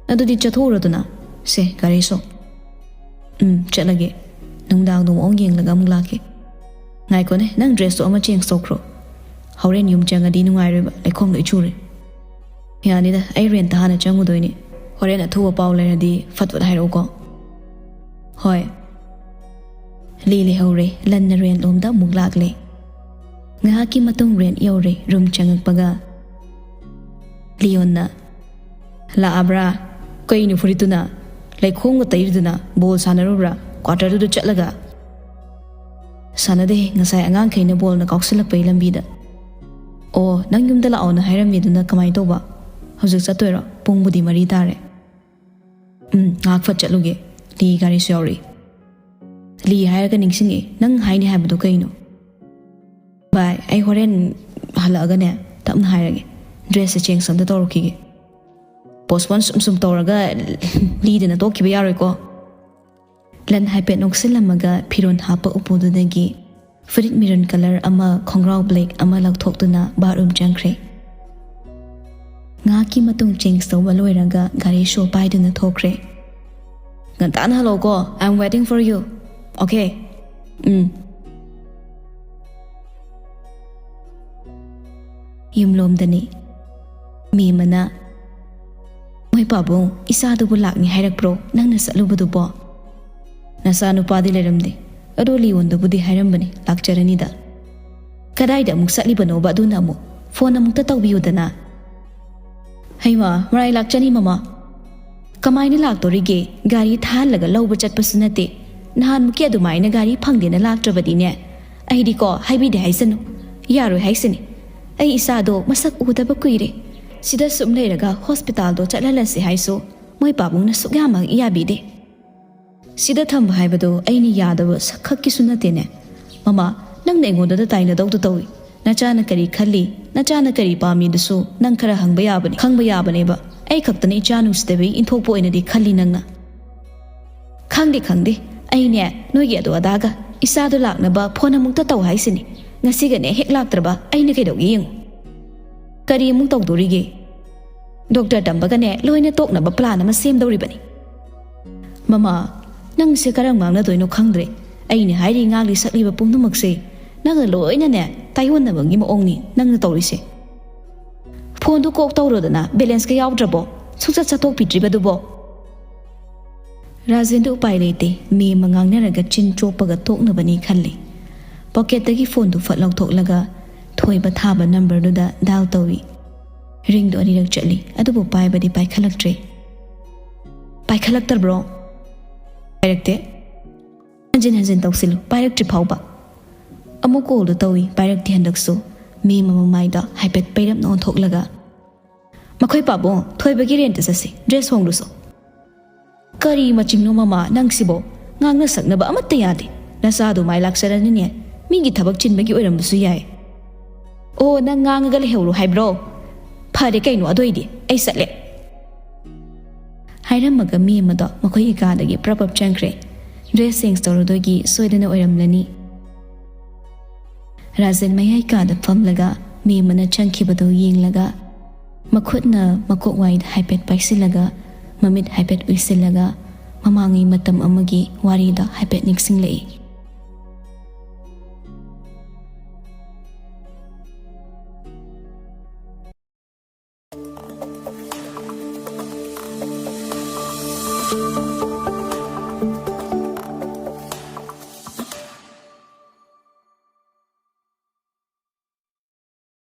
ꯑꯗꯨꯗꯤ ꯆꯠꯊꯣꯛꯎꯔꯣꯗꯅ꯫ ꯁꯦ, ꯒꯥꯔꯤꯁꯣ꯫ ꯎꯝ, ꯆꯠꯂꯒꯦ꯫ ꯅꯨꯡꯗꯥꯡꯗꯣ ꯃꯑꯣꯡ ꯌꯦꯡꯂꯒ ꯑꯃꯨꯛ ꯂꯥꯛꯀꯦ꯫ ꯉꯥꯏꯈꯣꯅꯦ, ꯅꯪ ꯗ꯭ꯔꯦꯁꯇꯣ ꯑꯃ ꯆꯦꯟꯖ ꯇꯧꯈ꯭ꯔꯣ꯫ ꯍꯣꯔꯦꯟ ꯌꯨꯝ ꯆꯪꯉꯗꯤ ꯅꯨꯡꯉꯥꯏꯔꯣꯏꯕ, ꯂꯩꯈꯣꯝ ꯂꯣꯏ ꯆꯨꯔꯦ꯫ ꯌꯥꯅꯤꯗ, ꯑꯩ ꯔꯦꯟꯇ ꯍꯥꯟꯅ ꯆꯪꯉꯨꯗꯣꯏꯅꯤ꯫ ꯍꯣꯔꯦꯟ ꯑꯊꯨꯕ ꯄꯥꯎ ꯂꯩꯔꯗꯤ ꯐꯠ ꯐꯠ ꯍꯥꯏꯔꯛꯎꯀꯣ꯫ ꯍꯣꯏ꯫ ꯂꯤ ꯂꯩꯍꯧꯔꯦ, ꯂꯟꯅ ꯔꯦꯟ ꯂꯣꯝꯗ ꯑꯃꯨꯛ ꯂꯥꯛꯂꯦ꯫ ꯉꯥꯏꯍꯥꯛꯀꯤ ꯃꯇꯨꯡ ꯔꯦꯟ ꯌꯧꯔꯦ, ꯔꯨꯝ ꯆꯪꯉꯛꯄꯒ ꯂꯤꯌꯣꯟꯅ, "ꯂꯥꯛꯑꯕ꯭ꯔꯥ? ꯀꯩꯅꯣ ꯐꯨꯔꯤꯠꯇꯨꯅ? ꯂꯩꯈꯣꯝꯒ ꯇꯩꯔꯤꯗꯨꯅ ꯕꯣꯜ ꯁꯥꯟꯅꯔꯨꯕ꯭ꯔꯥ ꯀ꯭ꯋꯥꯇꯔꯗꯨꯗ ꯆꯠꯂꯒ?" "ꯁꯥꯟꯅꯗꯦ, ꯉꯁꯥꯏ ꯑꯉꯥꯡꯈꯩꯅ ꯕꯣꯜꯅ ꯀꯥꯎꯁꯤꯜꯂꯛꯄꯩ ꯂꯝꯕꯤꯗ꯫" "ꯑꯣ, ꯅꯪ ꯌꯨꯝꯗ ꯂꯥꯛꯑꯣꯅ ꯍꯥꯏꯔꯝꯃꯤꯗꯨꯅ ꯀꯃꯥꯏꯅ ꯇꯧꯕ? ꯍꯧꯖꯤꯛ ꯆꯠꯇꯣꯏꯔꯣ? ꯄꯨꯡꯕꯨꯗꯤ ꯃꯔꯤ ꯇꯥꯔꯦ꯫" "ꯎꯝ, ꯉꯥꯏꯍꯥꯛ ꯐꯠ ꯆꯠꯂꯨꯒꯦ, ꯂꯤ ꯒꯥꯔꯤꯁꯨ ꯌꯥꯎꯔꯛꯏ꯫" ꯂꯤ ꯍꯥꯏꯔꯒ ꯅꯤꯡꯁꯤꯡꯉꯛꯑꯦ, "ꯅꯪ ꯍꯥꯏꯅꯤ ꯍꯥꯏꯕꯗꯣ ꯀꯩꯅꯣ?" "ꯚꯥꯏ, ꯑꯩ ꯍꯣꯔꯦꯟ ꯍꯜꯂꯛꯑꯒꯅꯦ ꯇꯞꯅ ꯍꯥꯏꯔꯒꯦ, ꯗ꯭ꯔꯦꯁꯁꯦ ꯆꯦꯟꯖ ꯑꯝꯇ ꯇꯧꯔꯛꯈꯤꯒꯦ꯫" ꯄꯣꯁꯄꯣꯟ ꯁꯨꯝ ꯁꯨꯝ ꯇꯧꯔꯒ ꯂꯤꯗꯅ ꯇꯣꯛꯈꯤꯕ ꯌꯥꯔꯣꯏꯀꯣ꯫ ꯂꯟ ꯍꯥꯏꯐꯦꯠ ꯅꯣꯛꯁꯤꯜꯂꯝꯃꯒ ꯐꯤꯔꯣꯜ ꯍꯥꯞꯄ ꯎꯄꯨꯗꯨꯗꯒꯤ ꯐꯨꯔꯤꯠ ꯃꯤꯔꯨꯟ ꯀꯂꯔ ꯑꯃ, ꯈꯣꯡꯒ꯭ꯔꯥꯎ ꯕ꯭ꯂꯦꯛ ꯑꯃ ꯂꯧꯊꯣꯛꯇꯨꯅ ꯕꯥꯠꯔꯨꯝ ꯆꯪꯈ꯭ꯔꯦ꯫ ꯉꯥꯏꯍꯥꯛꯀꯤ ꯃꯇꯨꯡ ꯆꯦꯟꯖ ꯇꯧꯕ ꯂꯣꯏꯔꯒ ꯒꯥꯔꯤ ꯁꯣ ꯄꯥꯏꯗꯨꯅ ꯊꯣꯛꯈ꯭ꯔꯦ꯫ "ꯉꯟꯇꯥꯅ ꯍꯜꯂꯛꯑꯣꯀꯣ, I am waiting for you. Okay?" "ꯎꯝ." ꯌꯨꯝꯂꯣꯝꯗꯅꯤ꯫ ꯃꯦꯝꯃꯅ, "ꯃꯣꯏ ꯄꯥꯕꯨꯡ, ꯏꯆꯥꯗꯨꯕꯨ ꯂꯥꯛꯅꯤ ꯍꯥꯏꯔꯛꯄ꯭ꯔꯣ, ꯅꯪꯅ ꯆꯠꯂꯨꯕꯗꯨꯕꯣ?" "ꯅꯆꯥ ꯅꯨꯄꯥꯗꯤ ꯂꯩꯔꯝꯗꯦ, ꯑꯗꯣ ꯂꯤꯌꯣꯟꯗꯨꯕꯨꯗꯤ ꯍꯥꯏꯔꯝꯕꯅꯤ, ꯂꯥꯛꯆꯔꯅꯤꯗ꯫ ꯀꯗꯥꯏꯗ ꯑꯃꯨꯛ ꯆꯠꯂꯤꯕꯅꯣꯕ ꯑꯗꯨꯅ ꯑꯃꯨꯛ? ꯐꯣꯟ ꯑꯃꯨꯛꯇ ꯇꯧꯕꯤꯌꯨꯗꯅ꯫" "ꯍꯩꯃꯥ, ꯃꯔꯥꯏ ꯂꯥꯛꯆꯅꯤ ꯃꯃꯥ꯫ ꯀꯃꯥꯏꯅ ꯂꯥꯛꯇꯣꯔꯤꯒꯦ? ꯒꯥꯔꯤ ꯊꯥꯍꯜꯂꯒ ꯂꯧꯕ ꯆꯠꯄꯁꯨ ꯅꯠꯇꯦ꯫ ꯅꯍꯥꯟꯃꯨꯛꯀꯤ ꯑꯗꯨꯃꯥꯏꯅ ꯒꯥꯔꯤ ꯐꯪꯗꯦꯅ ꯂꯥꯛꯇ꯭ꯔꯕꯗꯤꯅꯦ, ꯑꯩꯗꯤꯀꯣ ꯍꯥꯏꯕꯤꯗꯦ ꯍꯥꯏꯁꯅꯨ, ꯌꯥꯔꯣꯏ ꯍꯥꯏꯁꯤꯅꯤ꯫ ꯑꯩ ꯏꯆꯥꯗꯣ ꯃꯁꯛ ꯎꯗꯕ ꯀꯨꯏꯔꯦ꯫ ꯁꯤꯗ ꯁꯨꯝ ꯂꯩꯔꯒ ꯍꯣꯁꯄꯤꯇꯥꯜꯗꯣ ꯆꯠꯍꯜꯂꯁꯤ ꯍꯥꯏꯁꯨ ꯃꯣꯏ ꯄꯥꯕꯨꯡꯅ ꯁꯨꯛꯌꯥꯃꯛ ꯌꯥꯕꯤꯗꯦ꯫ ꯁꯤꯗ ꯊꯝꯕ ꯍꯥꯏꯕꯗꯣ ꯑꯩꯅ ꯌꯥꯗꯕ ꯁꯛꯈꯛꯀꯤꯁꯨ ꯅꯠꯇꯦꯅꯦ꯫ ꯃꯃꯥ, ꯅꯪꯅ ꯑꯩꯉꯣꯟꯗꯗ ꯇꯥꯏꯅꯗꯧꯗ ꯇꯧꯏ꯫ ꯅꯆꯥꯅ ꯀꯔꯤ ꯈꯜꯂꯤ, ꯅꯆꯥꯅ ꯀꯔꯤ ꯄꯥꯝꯃꯤꯗꯨꯁꯨ ꯅꯪ ꯈꯔ ꯍꯪꯕ ꯌꯥꯕꯅꯤ, ꯈꯪꯕ ꯌꯥꯕꯅꯦꯕ꯫ ꯑꯩ ꯈꯛꯇꯅ ꯏꯆꯥ ꯅꯨꯡꯁꯤꯗꯕꯤ ꯏꯟꯊꯣꯛꯄ ꯑꯣꯏꯅꯗꯤ ꯈꯜꯂꯤ ꯅꯪꯅ꯫" "ꯈꯪꯗꯦ, ꯈꯪꯗꯦ꯫ ꯑꯩꯅꯦ ꯅꯣꯏꯒꯤ ꯑꯗꯨ ꯑꯗꯥꯒ ꯏꯆꯥꯗꯣ ꯂꯥꯛꯅꯕ ꯐꯣꯟ ꯑꯃꯨꯛꯇ ꯇꯧ ꯍꯥꯏꯁꯤꯅꯤ꯫ ꯉꯁꯤꯒꯅꯦ ꯍꯦꯛ ꯂꯥꯛꯇ꯭ꯔꯕ ꯑꯩꯅ ꯀꯩꯗꯧꯒꯦ ꯌꯦꯡꯉꯨ꯫ ꯀꯔꯤ ꯑꯃꯨꯛ ꯇꯧꯗꯣꯔꯤꯒꯦ? ꯗꯣꯛꯇꯔ ꯇꯝꯕꯒꯅꯦ ꯂꯣꯏꯅ ꯇꯣꯛꯅꯕ ꯄ꯭ꯂꯥꯟ ꯑꯃ ꯁꯦꯝꯗꯧꯔꯤꯕꯅꯤ꯫" "ꯃꯃꯥ, ꯅꯪꯁꯦ ꯀꯔꯝ ꯉꯥꯡꯅꯗꯣꯏꯅꯣ ꯈꯪꯗ꯭ꯔꯦ꯫ ꯑꯩꯅ ꯍꯥꯏꯔꯤ ꯉꯥꯡꯂꯤ ꯁꯛꯂꯤꯕ ꯄꯨꯝꯅꯃꯛꯁꯦ ꯅꯪꯅ ꯂꯣꯏꯅꯅꯦ ꯇꯥꯏꯑꯣꯟꯅꯕꯒꯤ ꯃꯑꯣꯡꯅꯤ ꯅꯪꯅ ꯇꯧꯔꯤꯁꯦ꯫ ꯐꯣꯟꯗꯨ ꯀꯣꯛ ꯇꯧꯔꯣꯗꯅ, ꯕꯦꯂꯦꯟꯁꯀ ꯌꯥꯎꯗ꯭ꯔꯕꯣ? ꯁꯨꯡꯆꯠ ꯆꯠꯊꯣꯛꯄꯤꯗ꯭ꯔꯤꯕꯗꯨꯕꯣ?" ꯔꯥꯖꯦꯟꯗꯨ ꯎꯄꯥꯏ ꯂꯩꯇꯦ꯫ ꯃꯦꯝꯃ ꯉꯥꯡꯅꯔꯒ ꯆꯤꯟ ꯆꯣꯞꯄꯒ ꯇꯣꯛꯅꯕꯅꯤ ꯈꯜꯂꯤ꯫ ꯄꯣꯀꯦꯠꯇꯒꯤ ꯐꯣꯟꯗꯨ ꯐꯠ ꯂꯧꯊꯣꯛꯂꯒ ꯊꯣꯏꯕ ꯊꯥꯕ ꯅꯝꯕꯔꯗꯨꯗ ꯗꯥꯏꯜ ꯇꯧꯏ꯫ ꯔꯤꯡꯗꯣ ꯑꯅꯤꯔꯛ ꯆꯠꯂꯤ, ꯑꯗꯨꯕꯨ ꯄꯥꯏꯕꯗꯤ ꯄꯥꯏꯈꯠꯂꯛꯇ꯭ꯔꯦ꯫ "ꯄꯥꯏꯈꯠꯂꯛꯇꯕ꯭ꯔꯣ?" "ꯄꯥꯏꯔꯛꯇꯦ꯫ ꯍꯟꯖꯤꯟ ꯍꯟꯖꯤꯟ ꯇꯧꯁꯤꯜꯂꯨ, ꯄꯥꯏꯔꯛꯇ꯭ꯔꯤ ꯐꯥꯎꯕ꯫" ꯑꯃꯨꯛ ꯀꯣꯜꯗꯨ ꯇꯧꯏ, ꯄꯥꯏꯔꯛꯇꯦ ꯍꯟꯗꯛꯁꯨ꯫ ꯃꯦꯝꯃ ꯃꯃꯥꯏꯗ ꯍꯥꯏꯐꯦꯠ ꯄꯩꯔꯞꯅ ꯑꯣꯟꯊꯣꯛꯂꯒ, "ꯃꯈꯣꯏ ꯄꯥꯕꯨꯡ, ꯊꯣꯏꯕꯒꯤ ꯔꯦꯟꯇ ꯆꯠꯁꯤ, ꯗ꯭ꯔꯦꯁ ꯍꯣꯡꯂꯨꯁꯣ꯫" "ꯀꯔꯤ ꯃꯆꯤꯡꯅꯣ ꯃꯃꯥ ꯅꯪꯁꯤꯕꯣ? ꯉꯥꯡꯅ ꯁꯛꯅꯕ ꯑꯃꯠꯇ ꯌꯥꯗꯦ꯫ ꯅꯆꯥꯗꯨ ꯃꯥꯏ ꯂꯥꯛꯆꯔꯅꯤꯅꯦ꯫ ꯃꯤꯒꯤ ꯊꯕꯛ ꯆꯤꯟꯕꯒꯤ ꯑꯣꯏꯔꯝꯕꯁꯨ ꯌꯥꯏ꯫" "ꯑꯣ, ꯅꯪ ꯉꯥꯡꯉꯒ ꯂꯩꯍꯧꯔꯣ ꯍꯥꯏꯕ꯭ꯔꯣ? ꯐꯔꯦ ꯀꯩꯅꯣ, ꯑꯗꯨ ꯑꯣꯏꯗꯤ ꯑꯩ ꯆꯠꯂꯦ꯫" ꯍꯥꯏꯔꯝꯃꯒ ꯃꯦꯝ ꯑꯗꯣ ꯃꯈꯣꯏꯒꯤ ꯀꯥꯗꯒꯤ ꯄ꯭ꯔꯞ ꯄ꯭ꯔꯞ ꯆꯪꯈ꯭ꯔꯦ꯫ ꯗ꯭ꯔꯦꯁ ꯆꯦꯟꯖ ꯇꯧꯔꯨꯗꯣꯏꯒꯤ ꯁꯣꯏꯗꯅ ꯑꯣꯏꯔꯝꯂꯅꯤ꯫ ꯔꯥꯖꯦꯟ ꯃꯌꯥꯏ ꯀꯥꯗ ꯐꯝꯂꯒ ꯃꯦꯝ ꯑꯃꯅ ꯆꯪꯈꯤꯕꯗꯨ ꯌꯦꯡꯂꯒ, ꯃꯈꯨꯠꯅ ꯃꯀꯣꯛ ꯋꯥꯏꯗ ꯍꯥꯏꯐꯦꯠ ꯄꯥꯏꯁꯤꯜꯂꯒ, ꯃꯃꯤꯠ ꯍꯥꯏꯐꯦꯠ ꯎꯏꯁꯤꯜꯂꯒ, ꯃꯃꯥꯡꯉꯩ ꯃꯇꯝ ꯑꯃꯒꯤ ꯋꯥꯔꯤꯗ ꯍꯥꯏꯐꯦꯠ ꯅꯤꯡꯁꯤꯡꯂꯛꯏ꯫